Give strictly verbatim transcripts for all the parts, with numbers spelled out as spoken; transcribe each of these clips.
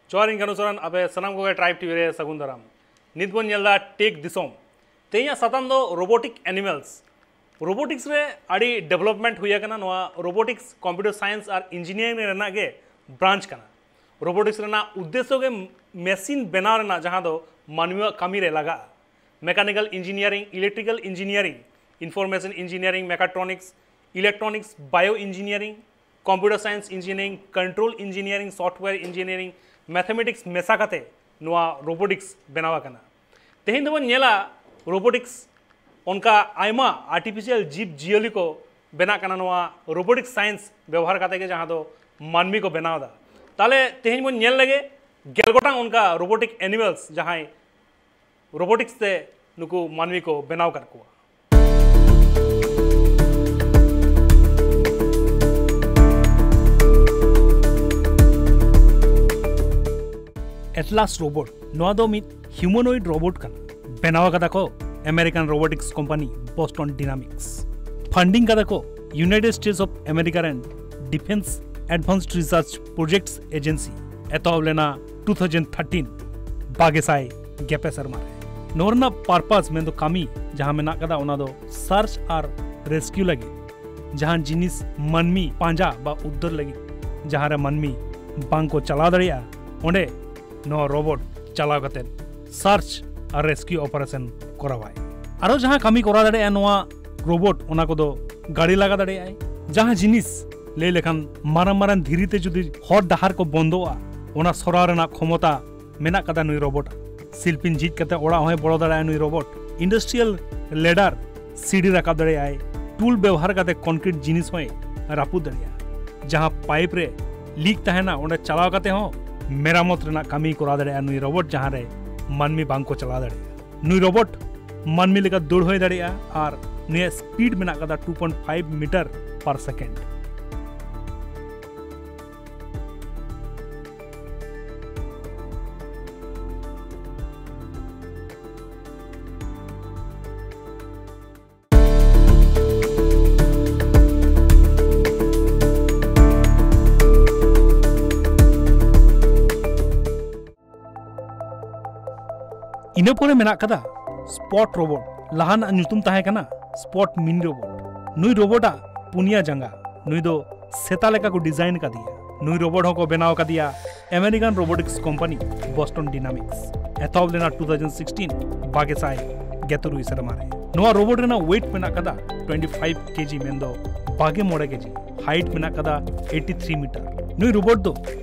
ᱡᱚᱦᱟᱨ, ᱤᱧ ᱠᱟᱹᱱᱩ ᱥᱚᱨᱮᱱ, ᱟᱯᱮ ᱥᱟᱱᱟᱢ ᱠᱚᱜᱮ ᱴᱨᱟᱭᱤᱵᱽ ᱴᱤᱵᱷᱤ ᱨᱮ ᱥᱟᱹᱜᱩᱱ ᱫᱟᱨᱟᱢ᱾ ᱱᱤᱛ ᱵᱚᱱ ᱧᱮᱞ ᱮᱫᱟ ᱴᱮᱠ ᱫᱤᱥᱚᱢ᱾ ᱛᱮᱦᱮᱧᱟᱜ ᱥᱟᱛᱟᱢ ᱫᱚ ᱨᱳᱵᱳᱴᱤᱠ ᱮᱱᱤᱢᱟᱞᱥ᱾ ᱨᱳᱵᱳᱴᱤᱠᱥ ᱨᱮ ᱟᱹᱰᱤ ᱰᱮᱵᱷᱞᱚᱯᱢᱮᱱᱴ ᱦᱩᱭ ᱟᱠᱟᱱᱟ᱾ ᱱᱚᱣᱟ ᱨᱳᱵᱳᱴᱤᱠᱥ ᱠᱚᱢᱯᱤᱭᱩᱴᱟᱨ ᱥᱟᱭᱮᱱᱥ ᱟᱨ ᱤᱧᱡᱤᱱᱤᱭᱟᱨᱤᱝ ᱨᱮᱱᱟᱜ ᱜᱮ ᱵᱨᱟᱧᱪ ᱠᱟᱱᱟ᱾ ᱨᱳᱵᱳᱴᱤᱠᱥ ᱨᱮᱱᱟᱜ ᱩᱫᱽᱫᱮᱥᱥᱚ ᱜᱮ ᱢᱮᱥᱤᱱ ᱵᱮᱱᱟᱣ ᱨᱮᱱᱟᱜ, ᱡᱟᱦᱟᱸ ᱫᱚ ᱢᱟᱹᱱᱢᱤᱭᱟᱜ ᱠᱟᱹᱢᱤ ᱨᱮ ᱞᱟᱜᱟᱜᱼᱟ᱾ Mechanical engineering, electrical engineering, information engineering, mechatronics, electronics, bio engineering, computer science engineering, control engineering, software engineering, mathematics ᱢᱮᱥᱟ ᱠᱟᱛᱮ ᱱᱚᱣᱟ ᱨᱳᱵᱳᱴᱤᱠᱥ ᱵᱮᱱᱟᱣ ᱟᱠᱟᱱᱟ᱾ ᱛᱮᱦᱮᱧ ᱫᱚᱵᱚᱱ ᱧᱮᱞᱟ ᱨᱳᱵᱳᱴᱤᱠᱥ ᱚᱱᱠᱟ ᱟᱭᱢᱟ ᱟᱨᱴᱤᱯᱷᱤᱥᱤᱭᱟᱞ ᱡᱤᱵᱽ ᱡᱤᱭᱟᱹᱞᱤ ᱠᱚ ᱵᱮᱱᱟᱜ ᱠᱟᱱᱟ ᱱᱚᱣᱟ ᱨᱳᱵᱳᱴᱤᱠ ᱥᱟᱭᱮᱱᱥ ᱵᱮᱵᱚᱦᱟᱨ ᱠᱟᱛᱮ ᱜᱮ, ᱡᱟᱦᱟᱸ ᱫᱚ ᱢᱟᱹᱱᱢᱤ ᱠᱚ ᱵᱮᱱᱟᱣ ᱮᱫᱟ᱾ ᱛᱟᱦᱚᱞᱮ ᱛᱮᱦᱮᱧ ᱵᱚᱱ ᱧᱮᱞ ᱞᱮᱜᱮ ᱜᱮᱞ ᱜᱚᱴᱟᱝ ᱚᱱᱠᱟ ᱨᱳᱵᱳᱴᱤᱠ ᱮᱱᱤᱢᱟᱞᱥ ᱡᱟᱦᱟᱸᱭ ᱨᱳᱵᱳᱴᱤᱠᱥ ᱛᱮ ᱱᱩᱠᱩ ᱢᱟᱹᱱᱢᱤ ᱠᱚ ᱵᱮᱱᱟᱣ ᱟᱠᱟᱫ ᱠᱚᱣᱟ᱾ ᱮᱴᱞᱟᱥ ᱨᱳᱵᱳᱴ, ᱱᱚᱣᱟ ᱫᱚ ᱢᱤᱫ ᱦᱤᱭᱩᱢᱟᱱᱚᱭᱤᱰ ᱨᱳᱵᱳᱴ ᱠᱟᱱᱟ᱾ ᱵᱮᱱᱟᱣ ᱟᱠᱟᱫᱟ ᱠᱚ ᱟᱢᱮᱨᱤᱠᱟᱱ ᱨᱳᱵᱳᱴᱤᱠᱥ ᱠᱳᱢᱯᱟᱱᱤ ᱵᱚᱥᱴᱚᱱ ᱰᱤᱱᱟᱢᱤᱠᱥ᱾ ᱯᱷᱟᱱᱰᱤᱝ ᱠᱟᱫᱟ ᱠᱚ ᱤᱭᱩᱱᱟᱭᱴᱮᱰ ᱥᱴᱮᱴᱥ ᱚᱯᱷ ᱟᱢᱮᱨᱤᱠᱟ ᱨᱮᱱ ᱰᱤᱯᱷᱮᱱᱥ ᱮᱰᱵᱷᱟᱱᱥᱰ ᱨᱤᱥᱟᱨᱪ ᱯᱨᱚᱡᱮᱠᱴᱥ ᱮᱡᱮᱱᱥᱤ᱾ ᱮᱛᱚᱦᱚᱵ ᱞᱮᱱᱟ ᱴᱩ ᱛᱷᱟᱣᱡᱮᱱᱰ ᱛᱷᱟᱨᱴᱤᱱ, ᱵᱟᱜᱮ ᱥᱟᱭ ᱜᱮᱯᱮ ᱥᱮᱨᱢᱟ ᱨᱮ᱾ ᱱᱚᱣᱟ ᱨᱮᱱᱟᱜ ᱯᱟᱨᱯᱟᱥ ᱢᱮᱱᱫᱚ ᱠᱟᱹᱢᱤ ᱡᱟᱦᱟᱸ ᱢᱮᱱᱟᱜ ᱠᱟᱫᱟ, ᱚᱱᱟ ᱫᱚ ᱥᱟᱨᱪ ᱟᱨ ᱨᱮᱥᱠᱤᱭᱩ ᱞᱟᱹᱜᱤᱫ᱾ ᱡᱟᱦᱟᱸ ᱡᱤᱱᱤᱥ ᱢᱟᱹᱱᱢᱤ ᱯᱟᱸᱡᱟ ᱵᱟ ᱩᱫᱽᱫᱟᱹᱨ ᱞᱟᱹᱜᱤᱫ ᱡᱟᱦᱟᱸ ᱨᱮ ᱢᱟᱹᱱᱢᱤ ᱵᱟᱝ ᱠᱚ ᱪᱟᱞᱟᱣ ᱫᱟᱲᱮᱭᱟᱜᱼᱟ, ᱚᱸᱰᱮ ᱱᱚᱣᱟ ᱨᱳᱵᱳᱴ ᱪᱟᱞᱟᱣ ᱠᱟᱛᱮ ᱥᱟᱨᱪ ᱟᱨ ᱨᱮᱥᱠᱤᱭᱩ ᱚᱯᱟᱨᱮᱥᱚᱱ ᱠᱚᱨᱟᱣᱟᱭ᱾ ᱟᱨᱚ ᱡᱟᱦᱟᱸ ᱠᱟᱹᱢᱤ ᱠᱚᱨᱟᱣ ᱫᱟᱲᱮᱭᱟᱜᱼᱟ ᱱᱚᱣᱟ ᱨᱳᱵᱳᱴ, ᱚᱱᱟ ᱠᱚᱫᱚ ᱜᱟᱹᱰᱤ ᱞᱟᱜᱟ ᱫᱟᱲᱮᱭᱟᱜᱼᱟᱭ᱾ ᱡᱟᱦᱟᱸ ᱡᱤᱱᱤᱥ ᱞᱟᱹᱭ ᱞᱮᱠᱷᱟᱱ ᱢᱟᱨᱟᱝ ᱢᱟᱨᱟᱝ ᱫᱷᱤᱨᱤ ᱛᱮ ᱡᱩᱫᱤ ᱦᱚᱨ ᱰᱟᱦᱟᱨ ᱠᱚ ᱵᱚᱱᱫᱚᱜᱼᱟ, ᱚᱱᱟ ᱥᱚᱨᱟᱣ ᱨᱮᱱᱟᱜ ᱠᱷᱚᱢᱚᱛᱟ ᱢᱮᱱᱟᱜ ᱠᱟᱫᱟ ᱱᱩᱭ ᱨᱳᱵᱳᱴ᱾ ᱥᱤᱞᱯᱤᱧ ᱡᱷᱤᱡ ᱠᱟᱛᱮ ᱚᱲᱟᱜ ᱦᱚᱸᱭ ᱵᱚᱞᱚ ᱫᱟᱲᱮᱭᱟᱜᱼᱟ ᱱᱩᱭ ᱨᱳᱵᱳᱴ᱾ ᱤᱱᱰᱟᱥᱴᱨᱤᱭᱟᱞ ᱞᱮᱰᱟᱨ, ᱥᱤᱲᱤ ᱨᱟᱠᱟᱵ ᱫᱟᱲᱮᱭᱟᱜᱼᱟᱭ᱾ ᱴᱩᱞ ᱵᱮᱣᱦᱟᱨ ᱠᱟᱛᱮ ᱠᱚᱱᱠᱨᱤᱴ ᱡᱤᱱᱤᱥ ᱦᱚᱸᱭ ᱨᱟᱹᱯᱩᱫ ᱫᱟᱲᱮᱭᱟᱜᱼᱟ᱾ ᱡᱟᱦᱟᱸ ᱯᱟᱭᱤᱯ ᱨᱮ ᱞᱤᱠ ᱛᱟᱦᱮᱱᱟ, ᱚᱸᱰᱮ ᱪᱟᱞᱟᱣ ᱠᱟᱛᱮ ᱦᱚᱸ ᱢᱮᱨᱟᱢᱚᱛ ᱨᱮᱱᱟᱜ ᱠᱟᱹᱢᱤᱭ ᱠᱚᱨᱟᱣ ᱫᱟᱲᱮᱭᱟᱜᱼᱟ ᱱᱩᱭ ᱨᱳᱵᱳᱴ, ᱡᱟᱦᱟᱸ ᱨᱮ ᱢᱟᱹᱱᱢᱤ ᱵᱟᱝ ᱠᱚ ᱪᱟᱞᱟᱣ ᱫᱟᱲᱮᱭᱟᱜᱼᱟ᱾ ᱱᱩᱭ ᱨᱳᱵᱳᱴ ᱢᱟᱹᱱᱢᱤ ᱞᱮᱠᱟ ᱫᱟᱹᱲ ᱦᱚᱸᱭ ᱫᱟᱲᱮᱭᱟᱜᱼᱟ ᱟᱨ ᱱᱩᱭᱟᱜ ᱥᱯᱤᱰ ᱢᱮᱱᱟᱜ ᱠᱟᱫᱟ two point five meter per second᱾ ᱤᱱᱟᱹ ᱯᱚᱨᱮ ᱢᱮᱱᱟᱜ ᱠᱟᱫᱟ ᱥᱯᱚᱴ ᱨᱳᱵᱚᱴ᱾ ᱞᱟᱦᱟᱱᱟᱜ ᱧᱩᱛᱩᱢ ᱛᱟᱦᱮᱸ ᱠᱟᱱᱟ ᱥᱯᱚᱴ ᱢᱤᱱᱤ ᱨᱳᱵᱚᱴ᱾ ᱱᱩᱭ ᱨᱳᱵᱚᱴᱟᱜ ᱯᱩᱱᱭᱟ ᱡᱟᱸᱜᱟ᱾ ᱱᱩᱭ ᱫᱚ ᱥᱮᱛᱟ ᱞᱮᱠᱟ ᱠᱚ ᱰᱤᱡᱟᱭᱤᱱ ᱠᱟᱫᱮᱭᱟ᱾ ᱱᱩᱭ ᱨᱳᱵᱚᱴ ᱦᱚᱸᱠᱚ ᱵᱮᱱᱟᱣ ᱠᱟᱫᱮᱭᱟ ᱟᱢᱮᱨᱤᱠᱟᱱ ᱨᱳᱵᱳᱴᱤᱠᱥ ᱠᱳᱢᱯᱟᱱᱤ ᱵᱚᱥᱴᱚᱱ ᱰᱤᱱᱟᱢᱤᱠᱥ᱾ ᱮᱛᱚᱦᱚᱵ ᱞᱮᱱᱟ ᱴᱩ ᱛᱷᱟᱣᱡᱮᱱᱰ ᱥᱤᱠᱥᱴᱤᱱ, ᱵᱟᱜᱮ ᱥᱟᱭ ᱜᱮᱞ ᱛᱩᱨᱩᱭ ᱥᱮᱨᱢᱟ ᱨᱮ᱾ ᱱᱚᱣᱟ ᱨᱳᱵᱚᱴ ᱨᱮᱱᱟᱜ ᱳᱭᱮᱴ ᱢᱮᱱᱟᱜ ᱠᱟᱫᱟ ᱴᱩᱭᱮᱱᱴᱤ ᱯᱷᱟᱭᱤᱵᱷ ᱠᱮᱡᱤ, ᱢᱮᱱᱫᱚ ᱵᱟᱜᱮ ᱢᱚᱬᱮ ᱠᱮᱡᱤ᱾ ᱦᱟᱭᱤᱴ ᱢᱮᱱᱟᱜ ᱠᱟᱫᱟ ᱮᱭᱤᱴᱤ ᱛᱷᱨᱤ ᱢᱤᱴᱟᱨ᱾ ᱱᱩᱭ ᱨᱳᱵᱚᱴ ᱫᱚ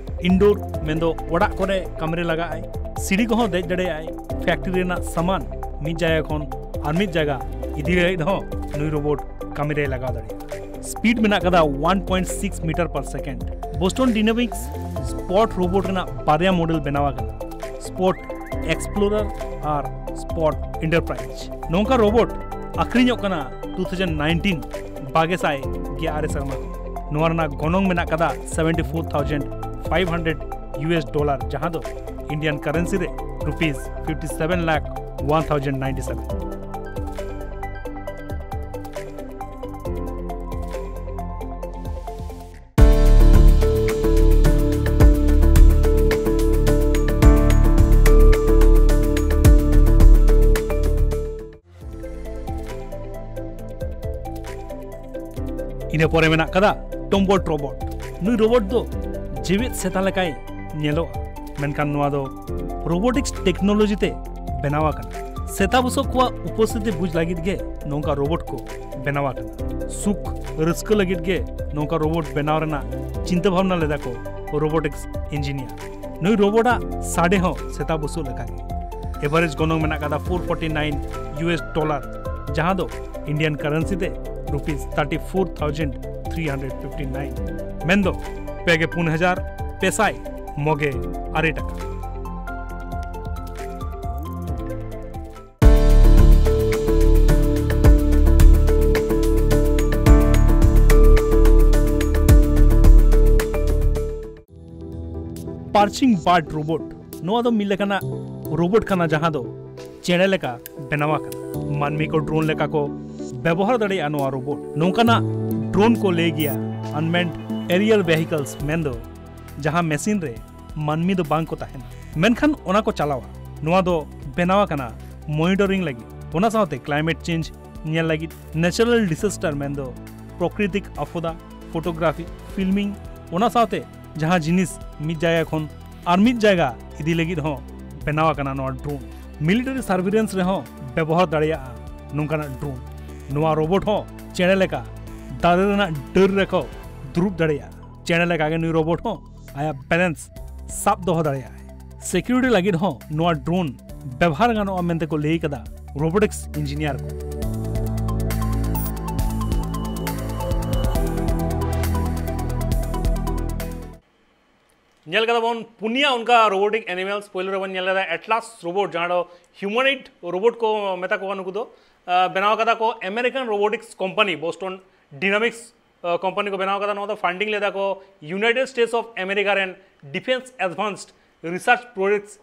ᱤᱱᱰᱳᱨ, ᱢᱮᱱᱫᱚ ᱚᱲᱟᱜ ᱠᱚᱨᱮ ᱠᱟᱹᱢᱤ ᱨᱮ ᱞᱟᱜᱟᱜ ᱟᱭ᱾ ᱥᱤᱲᱤ ᱠᱚᱦᱚᱸ ᱫᱮᱡ ᱫᱟᱲᱮᱭᱟᱜ ᱟᱭ᱾ ᱯᱷᱮᱠᱴᱨᱤ ᱨᱮᱱᱟᱜ ᱥᱟᱢᱟᱱ ᱢᱤᱫ ᱡᱟᱭᱜᱟ ᱠᱷᱚᱱ ᱟᱨ ᱢᱤᱫ ᱡᱟᱭᱜᱟ ᱤᱫᱤ ᱞᱟᱹᱜᱤᱫ ᱦᱚᱸ ᱱᱩᱭ ᱨᱳᱵᱚᱴ ᱠᱟᱹᱢᱤ ᱨᱮᱭ ᱞᱟᱜᱟᱣ ᱫᱟᱲᱮᱭᱟᱜᱼᱟ᱾ ᱥᱯᱤᱰ ᱢᱮᱱᱟᱜ ᱠᱟᱫᱟ ᱚᱣᱟᱱ ᱯᱚᱭᱮᱱᱴ ᱥᱤᱠᱥ ᱢᱤᱴᱟᱨ ᱯᱟᱨ ᱥᱮᱠᱮᱱᱰ᱾ ᱵᱳᱥᱴᱚᱱ ᱰᱤᱱᱟᱢᱤᱠᱥ ᱥᱯᱚᱴ ᱨᱳᱵᱚᱴ ᱨᱮᱱᱟᱜ ᱵᱟᱨᱭᱟ ᱢᱚᱰᱮᱞ ᱵᱮᱱᱟᱣ ᱟᱠᱟᱱᱟ, ᱥᱯᱚᱴ ᱮᱠᱥᱯᱞᱳᱨᱟᱨ ᱟᱨ ᱥᱯᱚᱴ ᱮᱱᱴᱟᱨᱯᱨᱟᱭᱤᱡᱽ᱾ ᱱᱚᱝᱠᱟ ᱨᱳᱵᱚᱴ ᱟᱠᱷᱨᱤᱧᱚᱜ ᱠᱟᱱᱟ ᱴᱩ ᱛᱷᱟᱣᱡᱮᱱᱰ ᱱᱟᱭᱤᱱᱴᱤᱱ, ᱵᱟᱜᱮ ᱥᱟᱭ ᱜᱮᱞ ᱟᱨᱮ ᱥᱮᱨᱢᱟ ᱠᱷᱚᱱ᱾ ᱱᱚᱣᱟ ᱨᱮᱱᱟᱜ ᱜᱚᱱᱚᱝ ᱢᱮᱱᱟᱜ ᱠᱟᱫᱟ seventy four thousand five hundred U S dollar, ᱡᱟᱦᱟᱸ ᱫᱚ ᱤᱱᱰᱤᱭᱟᱱ ᱠᱟᱨᱮᱱᱥᱤ ᱨᱮ rupees fifty seven lakh one thousand ninety seven. ᱤᱱᱟᱹ ᱯᱚᱨᱮ ᱢᱮᱱᱟᱜ ᱠᱟᱫᱟ ᱴᱚᱢᱵᱚᱴ ᱨᱳᱵᱚᱴ᱾ ᱱᱩᱭ ᱨᱳᱵᱚᱴ ᱫᱚ ᱡᱮᱣᱮᱫ ᱥᱮᱛᱟ ᱞᱮᱠᱟᱭ ᱧᱮᱞᱚᱜᱼᱟ, ᱢᱮᱱᱠᱷᱟᱱ ᱱᱚᱣᱟ ᱫᱚ ᱨᱳᱵᱳᱴᱤᱠᱥ ᱴᱮᱠᱱᱳᱞᱚᱡᱤ ᱛᱮ ᱵᱮᱱᱟᱣ ᱟᱠᱟᱱᱟ᱾ ᱥᱮᱛᱟ ᱵᱩᱥᱟᱹᱜ ᱠᱚᱣᱟᱜ ᱩᱯᱚᱥᱛᱷᱤᱛᱤ ᱵᱩᱡᱽ ᱞᱟᱹᱜᱤᱫ ᱜᱮ ᱱᱚᱝᱠᱟ ᱨᱳᱵᱚᱴ ᱠᱚ ᱵᱮᱱᱟᱣ ᱟᱠᱟᱱᱟ᱾ ᱥᱩᱠ ᱨᱟᱹᱥᱠᱟᱹ ᱞᱟᱹᱜᱤᱫ ᱜᱮ ᱱᱚᱝᱠᱟ ᱨᱳᱵᱚᱴ ᱵᱮᱱᱟᱣ ᱨᱮᱱᱟᱜ ᱪᱤᱱᱛᱟᱹ ᱵᱷᱟᱵᱽᱱᱟ ᱞᱮᱫᱟ ᱠᱚ ᱨᱳᱵᱳᱴᱤᱠᱥ ᱤᱧᱡᱤᱱᱤᱭᱟᱨ᱾ ᱱᱩᱭ ᱨᱳᱵᱚᱴᱟᱜ ᱥᱟᱰᱮ ᱦᱚᱸ ᱥᱮᱛᱟ ᱵᱩᱥᱟᱹᱜ ᱞᱮᱠᱟᱜᱮ᱾ ᱮᱵᱷᱟᱨᱮᱡᱽ ᱜᱚᱱᱚᱝ ᱢᱮᱱᱟᱜ ᱠᱟᱫᱟ four forty nine U S dollar, ᱡᱟᱦᱟᱸ ᱫᱚ ᱤᱱᱰᱤᱭᱟᱱ ᱠᱟᱨᱮᱱᱥᱤ ᱛᱮ rupees thirty four thousand three hundred fifty nine, ᱢᱮᱱᱫᱚ ᱯᱮ ᱜᱮ ᱯᱩᱱ ᱦᱟᱡᱟᱨ ᱯᱮ ᱥᱟᱭ ᱢᱚᱜᱮ ᱟᱨᱮ ᱴᱟᱠᱟ᱾ ᱯᱟᱨᱪᱤᱝ ᱵᱟᱨᱰ ᱨᱳᱵᱚᱴ᱾ ᱱᱚᱣᱟ ᱫᱚ ᱢᱤᱫ ᱞᱮᱠᱟᱱᱟᱜ ᱨᱳᱵᱚᱴ ᱠᱟᱱᱟ, ᱡᱟᱦᱟᱸ ᱫᱚ ᱪᱮᱬᱮ ᱞᱮᱠᱟ ᱵᱮᱱᱟᱣ ᱟᱠᱟᱱᱟ᱾ ᱢᱟᱹᱱᱢᱤ ᱠᱚ ᱰᱨᱳᱱ ᱞᱮᱠᱟ ᱠᱚ ᱵᱮᱵᱚᱦᱟᱨ ᱫᱟᱲᱮᱭᱟᱜᱼᱟ ᱱᱚᱣᱟ ᱨᱳᱵᱚᱴ᱾ ᱱᱚᱝᱠᱟᱱᱟᱜ ᱰᱨᱳᱱ ᱠᱚ ᱞᱟᱹᱭ ᱜᱮᱭᱟ ᱟᱱᱢᱮᱱᱰ ᱮᱨᱤᱭᱟᱞ ᱵᱷᱮᱦᱤᱠᱚᱞᱥ, ᱢᱮᱱᱫᱚ ᱡᱟᱦᱟᱸ ᱢᱮᱥᱤᱱ ᱨᱮ ᱢᱟᱹᱱᱢᱤ ᱫᱚ ᱵᱟᱝ ᱠᱚ ᱛᱟᱦᱮᱱᱟ, ᱢᱮᱱᱠᱷᱟᱱ ᱚᱱᱟ ᱠᱚ ᱪᱟᱞᱟᱣᱟ᱾ ᱱᱚᱣᱟ ᱫᱚ ᱵᱮᱱᱟᱣ ᱟᱠᱟᱱᱟ ᱢᱚᱱᱤᱴᱚᱨᱤᱝ ᱞᱟᱹᱜᱤᱫ᱾ ᱚᱱᱟ ᱥᱟᱶᱛᱮ ᱠᱞᱟᱭᱢᱮᱴ ᱪᱮᱧᱡᱽ ᱧᱮᱞ ᱞᱟᱹᱜᱤᱫ, ᱱᱮᱪᱟᱨᱟᱞ ᱰᱤᱥᱟᱥᱴᱟᱨ ᱢᱮᱱᱫᱚ ᱯᱨᱚᱠᱨᱤᱛᱤᱠ ᱟᱯᱚᱫᱟ, ᱯᱷᱳᱴᱳᱜᱨᱟᱯᱷᱤ, ᱯᱷᱤᱞᱢᱤᱝ, ᱚᱱᱟ ᱥᱟᱶᱛᱮ ᱡᱟᱦᱟᱸ ᱡᱤᱱᱤᱥ ᱢᱤᱫ ᱡᱟᱭᱜᱟ ᱠᱷᱚᱱ ᱟᱨ ᱢᱤᱫ ᱡᱟᱭᱜᱟ ᱤᱫᱤ ᱞᱟᱹᱜᱤᱫ ᱦᱚᱸ ᱵᱮᱱᱟᱣ ᱟᱠᱟᱱᱟ ᱱᱚᱣᱟ ᱰᱨᱳᱱ᱾ ᱢᱤᱞᱤᱴᱟᱨᱤ ᱥᱟᱨᱵᱷᱤᱞᱮᱱᱥ ᱨᱮᱦᱚᱸ ᱵᱮᱵᱚᱦᱟᱨ ᱫᱟᱲᱮᱭᱟᱜᱼᱟ ᱱᱚᱝᱠᱟᱱᱟᱜ ᱰᱨᱳᱱ᱾ ᱱᱚᱣᱟ ᱨᱳᱵᱳᱴ ᱦᱚᱸ ᱪᱮᱬᱮ ᱞᱮᱠᱟ ᱫᱟᱨᱮ ᱨᱮᱱᱟᱜ ᱰᱟᱹᱨ ᱨᱮᱠᱚ ᱫᱩᱲᱩᱵ ᱫᱟᱲᱮᱭᱟᱜᱼᱟ᱾ ᱪᱮᱬᱮ ᱞᱮᱠᱟᱜᱮ ᱱᱩᱭ ᱨᱳᱵᱳᱴ ᱦᱚᱸ ᱟᱭᱟᱜ ᱵᱮᱞᱮᱱᱥ ᱥᱟᱵ ᱫᱚᱦᱚ ᱫᱟᱲᱮᱭᱟᱜᱼᱟᱭ᱾ ᱥᱤᱠᱤᱭᱩᱨᱤᱴᱤ ᱞᱟᱹᱜᱤᱫ ᱦᱚᱸ ᱱᱚᱣᱟ ᱰᱨᱳᱱ ᱵᱮᱵᱚᱦᱟᱨ ᱜᱟᱱᱚᱜᱼᱟ ᱢᱮᱱᱛᱮ ᱠᱚ ᱞᱟᱹᱭ ᱠᱟᱫᱟ ᱨᱳᱵᱳᱴᱤᱠᱥ ᱤᱧᱡᱤᱱᱤᱭᱟᱨ ᱠᱚ᱾ ᱧᱮᱞ ᱠᱟᱫᱟ ᱵᱚᱱ ᱯᱩᱱᱭᱟ ᱚᱱᱠᱟ ᱨᱳᱵᱳᱴᱤᱠ ᱮᱱᱤᱢᱟᱞᱥ᱾ ᱯᱳᱭᱞᱳ ᱨᱮᱵᱚᱱ ᱧᱮᱞ ᱞᱮᱫᱟ ᱮᱴᱞᱟᱥ ᱨᱳᱵᱳᱴ, ᱡᱟᱦᱟᱸ ᱫᱚ ᱦᱤᱭᱩᱢᱟᱱᱚᱭᱤᱰ ᱨᱳᱵᱳᱴ ᱠᱚ ᱢᱮᱛᱟ ᱠᱚᱣᱟ᱾ ᱱᱩᱠᱩ ᱫᱚ ᱟᱸ, ᱵᱮᱱᱟᱣ ᱠᱟᱫᱟ ᱠᱚ ᱟᱢᱮᱨᱤᱠᱟᱱ ᱨᱳᱵᱳᱴᱤᱠᱥ ᱠᱳᱢᱯᱟᱱᱤ ᱵᱳᱥᱴᱚᱱ ᱰᱤᱱᱟᱢᱤᱠᱥ ᱠᱳᱢᱯᱟᱱᱤ ᱠᱚ ᱵᱮᱱᱟᱣ ᱠᱟᱫᱟ᱾ ᱱᱚᱣᱟ ᱫᱚ ᱯᱷᱟᱱᱰᱤᱝ ᱞᱮᱫᱟ ᱠᱚ ᱤᱭᱩᱱᱟᱭᱴᱮᱰ ᱥᱴᱮᱴᱥ ᱚᱯᱷ ᱟᱢᱮᱨᱤᱠᱟ ᱨᱮᱱ ᱰᱤᱯᱷᱮᱱᱥ ᱮᱰᱵᱷᱟᱱᱥᱰ ᱨᱤᱥᱟᱨᱪ ᱯᱨᱚᱡᱮᱠᱴᱥ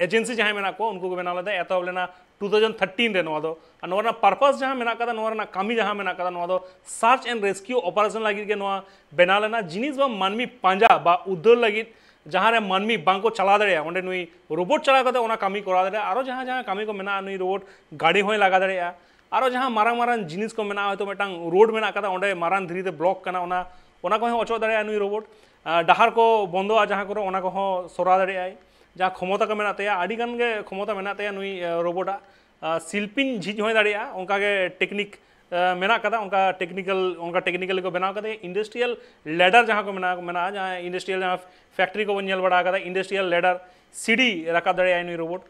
ᱮᱡᱮᱱᱥᱤ ᱡᱟᱦᱟᱸᱭ ᱢᱮᱱᱟᱜ ᱠᱚ, ᱩᱱᱠᱩ ᱠᱚ ᱵᱮᱱᱟᱣ ᱞᱮᱫᱟ᱾ ᱮᱛᱚᱦᱚᱵ ᱞᱮᱱᱟ ᱴᱩ ᱛᱷᱟᱣᱡᱮᱱᱰ ᱛᱷᱟᱨᱴᱤᱱ ᱨᱮ ᱱᱚᱣᱟ ᱫᱚ᱾ ᱟᱨ ᱱᱚᱣᱟ ᱨᱮᱱᱟᱜ ᱯᱟᱨᱯᱟᱥ ᱡᱟᱦᱟᱸ ᱢᱮᱱᱟᱜ ᱠᱟᱫᱟ, ᱱᱚᱣᱟ ᱨᱮᱱᱟᱜ ᱠᱟᱹᱢᱤ ᱡᱟᱦᱟᱸ ᱢᱮᱱᱟᱜ ᱠᱟᱫᱟ, ᱱᱚᱣᱟ ᱫᱚ ᱥᱟᱨᱪ ᱮᱱᱰ ᱨᱮᱥᱠᱤᱭᱩ ᱚᱯᱟᱨᱮᱥᱚᱱ ᱞᱟᱹᱜᱤᱫ ᱜᱮ ᱱᱚᱣᱟ ᱵᱮᱱᱟᱣ ᱞᱮᱱᱟ᱾ ᱡᱤᱱᱤᱥ ᱵᱟ ᱢᱟᱹᱱᱢᱤ ᱯᱟᱸᱡᱟ ᱵᱟ ᱩᱫᱽᱫᱷᱟᱹᱨ ᱞᱟᱹᱜᱤᱫ ᱡᱟᱦᱟᱸ ᱨᱮ ᱢᱟᱹᱱᱢᱤ ᱵᱟᱝ ᱠᱚ ᱪᱟᱞᱟᱣ ᱫᱟᱲᱮᱭᱟᱜᱼᱟ, ᱚᱸᱰᱮ ᱱᱩᱭ ᱨᱳᱵᱳᱴ ᱪᱟᱞᱟᱣ ᱠᱟᱛᱮ ᱚᱱᱟ ᱠᱟᱹᱢᱤ ᱠᱚᱨᱟᱣ ᱫᱟᱲᱮᱭᱟᱜᱼᱟ᱾ ᱟᱨᱚ ᱡᱟᱦᱟᱸ ᱡᱟᱦᱟᱸ ᱠᱟᱹᱢᱤ ᱠᱚ ᱢᱮᱱᱟᱜᱼᱟ, ᱱᱩᱭ ᱨᱳᱵᱳᱴ ᱜᱟᱹᱰᱤ ᱦᱚᱸᱭ ᱞᱟᱜᱟ ᱫᱟᱲᱮᱭᱟᱜᱼᱟ᱾ ᱟᱨᱚ ᱡᱟᱦᱟᱸ ᱢᱟᱨᱟᱝ ᱢᱟᱨᱟᱝ ᱡᱤᱱᱤᱥ ᱠᱚ ᱢᱮᱱᱟᱜᱼᱟ, ᱦᱚᱭᱛᱳ ᱢᱤᱫᱴᱟᱝ ᱨᱳᱰ ᱢᱮᱱᱟᱜ ᱠᱟᱫᱟ, ᱚᱸᱰᱮ ᱢᱟᱨᱟᱝ ᱫᱷᱤᱨᱤ ᱛᱮ ᱵᱞᱚᱠ ᱠᱟᱱᱟ, ᱚᱱᱟ, ᱚᱱᱟ ᱠᱚᱦᱚᱸ ᱚᱪᱚᱜ ᱫᱟᱲᱮᱭᱟᱜᱼᱟ ᱱᱩᱭ ᱨᱳᱵᱳᱴ᱾ ᱟᱨ ᱰᱟᱦᱟᱨ ᱠᱚ ᱵᱚᱱᱫᱚᱜᱼᱟ ᱡᱟᱦᱟᱸ ᱠᱚᱨᱮ, ᱚᱱᱟ ᱠᱚᱦᱚᱸ ᱥᱚᱨᱟᱣ ᱫᱟᱲᱮᱭᱟᱜᱼᱟᱭ᱾ ᱡᱟᱦᱟᱸ ᱠᱷᱚᱢᱚᱛᱟ ᱠᱚ ᱢᱮᱱᱟᱜ ᱛᱟᱭᱟ, ᱟᱹᱰᱤ ᱜᱟᱱ ᱜᱮ ᱠᱷᱚᱢᱚᱛᱟ ᱢᱮᱱᱟᱜ ᱛᱟᱭᱟ ᱱᱩᱭ, ᱮ, ᱨᱳᱵᱳᱴᱟᱜ᱾ ᱟᱨ ᱥᱤᱞᱯᱤᱧ ᱡᱷᱤᱡ ᱦᱚᱸᱭ ᱫᱟᱲᱮᱭᱟᱜᱼᱟ, ᱚᱱᱠᱟ ᱜᱮ ᱴᱮᱠᱱᱤᱠ, ᱮ, ᱢᱮᱱᱟᱜ ᱠᱟᱫᱟ, ᱚᱱᱠᱟ ᱴᱮᱠᱱᱤᱠᱮᱞ, ᱚᱱᱠᱟ ᱴᱮᱠᱱᱤᱠᱮᱞᱤ ᱠᱚ ᱵᱮᱱᱟᱣ ᱠᱟᱫᱟ᱾ ᱤᱱᱰᱟᱥᱴᱨᱤᱭᱟᱞ ᱞᱮᱰᱟᱨ ᱡᱟᱦᱟᱸ ᱠᱚ ᱢᱮᱱᱟᱜᱼᱟ, ᱢᱮᱱᱟᱜᱼᱟ, ᱡᱟᱦᱟᱸ ᱤᱱᱰᱟᱥᱴᱨᱤᱭᱟᱞ ᱡᱟᱦᱟᱸ ᱯᱷᱮᱠᱴᱨᱤ ᱠᱚᱵᱚᱱ ᱧᱮᱞ ᱵᱟᱲᱟ ᱠᱟᱫᱟ, ᱤᱱᱰᱟᱥᱴᱨᱤᱭᱟᱞ ᱞᱮᱰᱟᱨ, ᱥᱤᱰᱤ ᱨᱟᱠᱟᱵ ᱫᱟᱲᱮᱭᱟᱜᱼᱟᱭ ᱱᱩᱭ ᱨᱳᱵᱳᱴ᱾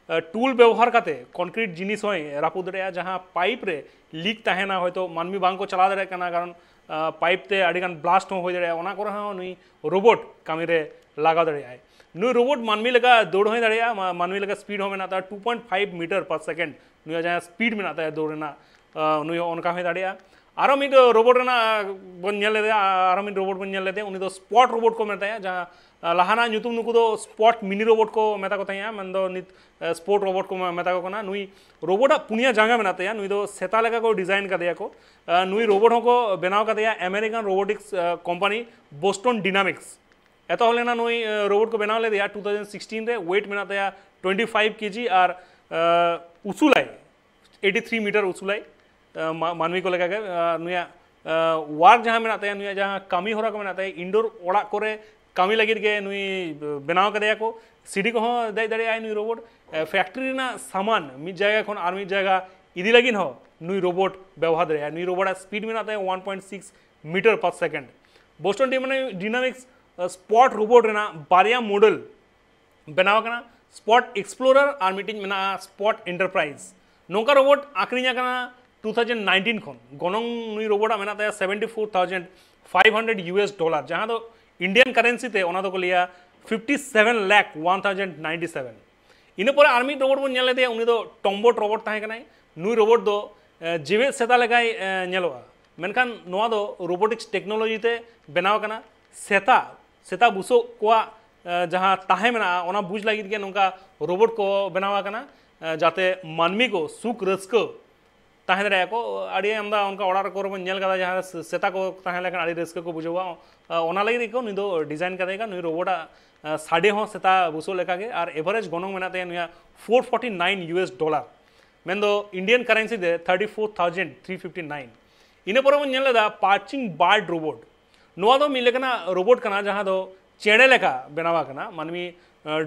ᱮ, ᱴᱩᱞ ᱵᱮᱵᱚᱦᱟᱨ ᱠᱟᱛᱮ ᱠᱚᱱᱠᱨᱤᱴ ᱡᱤᱱᱤᱥ ᱦᱚᱸᱭ ᱨᱟᱹᱯᱩᱫ ᱫᱟᱲᱮᱭᱟᱜᱼᱟ᱾ ᱡᱟᱦᱟᱸ ᱯᱟᱭᱤᱯ ᱨᱮ ᱞᱤᱠ ᱛᱟᱦᱮᱱᱟ, ᱦᱚᱭᱛᱳ ᱢᱟᱹᱱᱢᱤ ᱵᱟᱝ ᱠᱚ ᱪᱟᱞᱟᱣ ᱫᱟᱲᱮᱭᱟᱜ ᱠᱟᱱᱟ, ᱠᱟᱨᱚᱱ, ᱟ, ᱯᱟᱭᱤᱯ ᱛᱮ ᱟᱹᱰᱤ ᱜᱟᱱ ᱵᱞᱟᱥᱴ ᱦᱚᱸ ᱦᱩᱭ ᱫᱟᱲᱮᱭᱟᱜᱼᱟ, ᱚᱱᱟ ᱠᱚᱨᱮ ᱦᱚᱸ ᱱᱩᱭ ᱨᱳᱵᱳᱴ ᱠᱟᱹᱢᱤ ᱨᱮ ᱞᱟᱜᱟᱣ ᱫᱟᱲᱮᱭᱟᱜᱼᱟᱭ᱾ ᱱᱩᱭ ᱨᱳᱵᱳᱴ ᱢᱟᱹᱱᱢᱤ ᱞᱮᱠᱟ ᱫᱟᱹᱲ ᱦᱚᱸᱭ ᱫᱟᱲᱮᱭᱟᱜᱼᱟ, ᱢᱟ-, ᱢᱟᱹᱱᱢᱤ ᱞᱮᱠᱟ ᱥᱯᱤᱰ ᱦᱚᱸ ᱢᱮᱱᱟᱜ ᱛᱟᱭᱟ, ᱴᱩ ᱯᱚᱭᱮᱱᱴ ᱯᱷᱟᱭᱤᱵᱷ ᱢᱤᱴᱟᱨ ᱯᱟᱨ ᱥᱮᱠᱮᱱᱰ ᱱᱩᱭᱟᱜ ᱡᱟᱦᱟᱸ ᱥᱯᱤᱰ ᱢᱮᱱᱟᱜ ᱛᱟᱭᱟ ᱫᱟᱹᱲ ᱨᱮᱱᱟᱜ, ᱟ, ᱱᱩᱭ ᱦᱚᱸ ᱚᱱᱠᱟ ᱦᱚᱸᱭ ᱫᱟᱲᱮᱭᱟᱜᱼᱟ᱾ ᱟᱨᱚ ᱢᱤᱫ ᱨᱳᱵᱳᱴ ᱨᱮᱱᱟᱜ ᱵᱚᱱ ᱧᱮᱞ ᱞᱮᱫᱮᱭᱟ, ᱟᱨᱚ ᱢᱤᱫ ᱨᱳᱵᱳᱴ ᱵᱚᱱ ᱧᱮᱞ ᱞᱮᱫᱮᱭᱟ, ᱩᱱᱤ ᱫᱚ ᱥᱯᱚᱴ ᱨᱳᱵᱳᱴ ᱠᱚ ᱢᱮᱛᱟᱭᱟ, ᱡᱟᱦᱟᱸ, ᱟ, ᱞᱟᱦᱟᱱᱟᱜ ᱧᱩᱛᱩᱢ ᱱᱩᱠᱩ ᱫᱚ ᱥᱯᱚᱴ ᱢᱤᱱᱤ ᱨᱳᱵᱳᱴ ᱠᱚ ᱢᱮᱛᱟ ᱠᱚ ᱛᱟᱦᱮᱸᱜᱼᱟ, ᱢᱮᱱᱫᱚ ᱱᱤᱛ, ᱟ, ᱥᱯᱚᱴ ᱨᱳᱵᱳᱴ ᱠᱚ ᱢᱮᱛᱟ ᱠᱚ ᱠᱟᱱᱟ᱾ ᱱᱩᱭ ᱨᱳᱵᱳᱴᱟᱜ ᱯᱩᱱᱭᱟ ᱡᱟᱸᱜᱟ ᱢᱮᱱᱟᱜ ᱛᱟᱭᱟ, ᱱᱩᱭ ᱫᱚ ᱥᱮᱛᱟ ᱞᱮᱠᱟ ᱠᱚ ᱰᱤᱡᱟᱭᱤᱱ ᱠᱟᱫᱮᱭᱟ ᱠᱚ᱾ ᱟ, ᱱᱩᱭ ᱨᱳᱵᱳᱴ ᱦᱚᱸᱠᱚ ᱵᱮᱱᱟᱣ ᱠᱟᱫᱮᱭᱟ ᱟᱢᱮᱨᱤᱠᱟᱱ ᱨᱳᱵᱳᱴᱤᱠᱥ, ᱟ, ᱠᱳᱢᱯᱟᱱᱤ ᱵᱳᱥᱴᱚᱱ ᱰᱤᱱᱟᱢᱤᱠᱥ᱾ ᱮᱛᱚᱦᱚᱵ ᱞᱮᱱᱟ ᱱᱩᱭ, ᱮ, ᱨᱳᱵᱳᱴ ᱠᱚ ᱵᱮᱱᱟᱣ ᱞᱮᱫᱮᱭᱟ ᱴᱩ ᱛᱷᱟᱣᱡᱮᱱᱰ ᱥᱤᱠᱥᱴᱤᱱ ᱨᱮ᱾ ᱳᱭᱮᱴ ᱢᱮᱱᱟᱜ ᱛᱟᱭᱟ ᱴᱩᱭᱮᱱᱴᱤ ᱯᱷᱟᱭᱤᱵᱷ ᱠᱮᱡᱤ ᱟᱨ ᱩᱥᱩᱞᱟᱭ, ᱮᱭᱤᱴᱤ ᱛᱷᱨᱤ ᱢᱤᱴᱟᱨ ᱩᱥᱩᱞᱟᱭ᱾ ᱢᱟᱹᱱᱢᱤ ᱠᱚ ᱞᱮᱠᱟᱜᱮ ᱱᱩᱭᱟᱜ ᱣᱟᱨᱠ ᱡᱟᱦᱟᱸ ᱢᱮᱱᱟᱜ ᱛᱟᱭᱟ, ᱱᱩᱭᱟᱜ ᱡᱟᱦᱟᱸ ᱠᱟᱹᱢᱤ ᱦᱚᱨᱟ ᱠᱚ ᱢᱮᱱᱟᱜ ᱛᱟᱭᱟ, ᱤᱱᱰᱳᱨ ᱚᱲᱟᱜ ᱠᱚᱨᱮ ᱠᱟᱹᱢᱤ ᱞᱟᱹᱜᱤᱫ ᱜᱮ ᱱᱩᱭ ᱵᱮᱱᱟᱣ ᱠᱟᱫᱮᱭᱟ ᱠᱚ᱾ ᱥᱤᱰᱤ ᱠᱚᱦᱚᱸ ᱫᱮᱡ ᱫᱟᱲᱮᱭᱟᱜᱼᱟᱭ ᱱᱩᱭ ᱨᱳᱵᱳᱴ᱾ ᱯᱷᱮᱠᱴᱨᱤ ᱨᱮᱱᱟᱜ ᱥᱟᱢᱟᱱ ᱢᱤᱫ ᱡᱟᱭᱜᱟ ᱠᱷᱚᱱ ᱟᱨ ᱢᱤᱫ ᱡᱟᱭᱜᱟ ᱤᱫᱤ ᱞᱟᱹᱜᱤᱫ ᱦᱚᱸ ᱱᱩᱭ ᱨᱳᱵᱳᱴ ᱵᱮᱣᱦᱟᱨ ᱫᱟᱲᱮᱭᱟᱜᱼᱟ᱾ ᱱᱩᱭ ᱨᱳᱵᱳᱴ ᱟᱜ ᱥᱯᱤᱰ ᱢᱮᱱᱟᱜ ᱛᱟᱭᱟ ᱳᱣᱟᱱ ᱯᱚᱭᱮᱱᱴ ᱥᱤᱠᱥ ᱢᱤᱴᱟᱨ ᱯᱟᱨ ᱥᱮᱠᱮᱱᱰ᱾ ᱵᱳᱥᱴᱚᱱ ᱰᱤᱱᱟᱢᱤᱠᱥ ᱥᱯᱚᱴ ᱨᱳᱵᱳᱴ ᱨᱮᱱᱟᱜ ᱵᱟᱨᱭᱟ ᱢᱚᱰᱮᱞ ᱵᱮᱱᱟᱣ ᱟᱠᱟᱱᱟ, ᱥᱯᱚᱴ ᱮᱠᱥᱯᱞᱳᱨᱟᱨ ᱟᱨ ᱢᱤᱫᱴᱤᱡ ᱢᱮᱱᱟᱜᱼᱟ ᱥᱯᱚᱴ ᱮᱱᱴᱟᱨᱯᱨᱟᱭᱤᱡᱽ᱾ ᱱᱚᱝᱠᱟ ᱨᱳᱵᱳᱴ ᱟᱹᱠᱷᱨᱤᱧ ᱟᱠᱟᱱᱟ ᱴᱩ ᱛᱷᱟᱣᱡᱮᱱᱰ ᱱᱟᱭᱤᱱᱴᱤᱱ ᱠᱷᱚᱱ᱾ ᱜᱚᱱᱚᱝ ᱱᱩᱭ ᱨᱳᱵᱳᱴ ᱟᱜ ᱢᱮᱱᱟᱜ ᱛᱟᱭᱟ seventy four thousand five hundred U S dollar, ᱡᱟᱦᱟᱸ ᱫᱚ ᱤᱱᱰᱤᱭᱟᱱ ᱠᱟᱨᱮᱱᱥᱤ ᱛᱮ ᱚᱱᱟ ᱫᱚᱠᱚ ᱞᱟᱹᱭᱟ fifty seven lakh one thousand ninety seven. ᱤᱱᱟᱹ ᱯᱚᱨᱮ ᱟᱨ ᱢᱤᱫ ᱨᱳᱵᱳᱴ ᱵᱚᱱ ᱧᱮᱞ ᱞᱮᱫᱮᱭᱟ, ᱩᱱᱤ ᱫᱚ ᱴᱚᱢᱵᱚᱴ ᱨᱳᱵᱳᱴ ᱛᱟᱦᱮᱸ ᱠᱟᱱᱟᱭ᱾ ᱱᱩᱭ ᱨᱳᱵᱳᱴ ᱫᱚ ᱡᱮᱣᱮᱫ ᱥᱮᱛᱟ ᱞᱮᱠᱟᱭ ᱧᱮᱞᱚᱜᱼᱟ, ᱢᱮᱱᱠᱷᱟᱱ ᱱᱚᱣᱟ ᱫᱚ ᱨᱳᱵᱳᱴᱤᱠᱥ ᱴᱮᱠᱱᱳᱞᱚᱡᱤ ᱛᱮ ᱵᱮᱱᱟᱣ ᱟᱠᱟᱱᱟ᱾ ᱥᱮᱛᱟ ᱥᱮᱛᱟ ᱵᱩᱥᱟᱹᱜ ᱠᱚᱣᱟᱜ ᱡᱟᱦᱟᱸ ᱛᱟᱦᱮᱸ ᱢᱮᱱᱟᱜᱼᱟ, ᱚᱱᱟ ᱵᱩᱡᱽ ᱞᱟᱹᱜᱤᱫ ᱜᱮ ᱱᱚᱝᱠᱟ ᱨᱳᱵᱳᱴ ᱠᱚ ᱵᱮᱱᱟᱣ ᱟᱠᱟᱱᱟ, ᱡᱟᱛᱮ ᱢᱟᱹᱱᱢᱤ ᱠᱚ ᱥᱩᱠ ᱨᱟᱹᱥᱠᱟᱹ ᱛᱟᱦᱮᱸ ᱫᱟᱲᱮᱭᱟᱜᱼᱟ ᱠᱚ᱾ ᱟᱹᱰᱤ ᱟᱢᱫᱟ ᱚᱱᱠᱟ ᱚᱲᱟᱜ ᱠᱚᱨᱮ ᱵᱚᱱ ᱧᱮᱞ ᱠᱟᱫᱟ, ᱡᱟᱦᱟᱸ ᱥᱮᱛᱟ ᱠᱚ ᱛᱟᱦᱮᱸ ᱞᱮᱱᱠᱷᱟᱱ ᱟᱹᱰᱤ ᱨᱟᱹᱥᱠᱟᱹ ᱠᱚ ᱵᱩᱡᱷᱟᱹᱣᱟ᱾ ᱚᱱᱟ ᱞᱟᱹᱜᱤᱫ ᱜᱮᱠᱚ ᱱᱩᱭ ᱫᱚ ᱰᱤᱡᱟᱭᱤᱱ ᱠᱟᱫᱮᱭᱟ᱾ ᱱᱩᱭ ᱨᱳᱵᱳᱴ ᱟᱜ ᱥᱟᱰᱮ ᱦᱚᱸ ᱥᱮᱛᱟ ᱵᱩᱥᱟᱹᱜ ᱞᱮᱠᱟᱜᱮ, ᱟᱨ ᱮᱵᱷᱟᱨᱮᱡᱽ ᱜᱚᱱᱚᱝ ᱢᱮᱱᱟᱜ ᱛᱟᱭᱟ ᱱᱩᱭᱟᱜ four forty nine U S dollar, ᱢᱮᱱᱫᱚ ᱤᱱᱰᱤᱭᱟᱱ ᱠᱟᱨᱮᱱᱥᱤ ᱛᱮ thirty four thousand three fifty nine. ᱤᱱᱟᱹ ᱯᱚᱨᱮ ᱵᱚᱱ ᱧᱮᱞ ᱞᱮᱫᱟ ᱯᱟᱨᱪᱤᱝ ᱵᱟᱨᱰ ᱨᱳᱵᱳᱴ᱾ ᱱᱚᱣᱟ ᱫᱚ ᱢᱤᱫ ᱞᱮᱠᱟᱱᱟᱜ ᱨᱳᱵᱳᱴ ᱠᱟᱱᱟ, ᱡᱟᱦᱟᱸ ᱫᱚ ᱪᱮᱬᱮ ᱞᱮᱠᱟ ᱵᱮᱱᱟᱣ ᱟᱠᱟᱱᱟ᱾ ᱢᱟᱹᱱᱢᱤ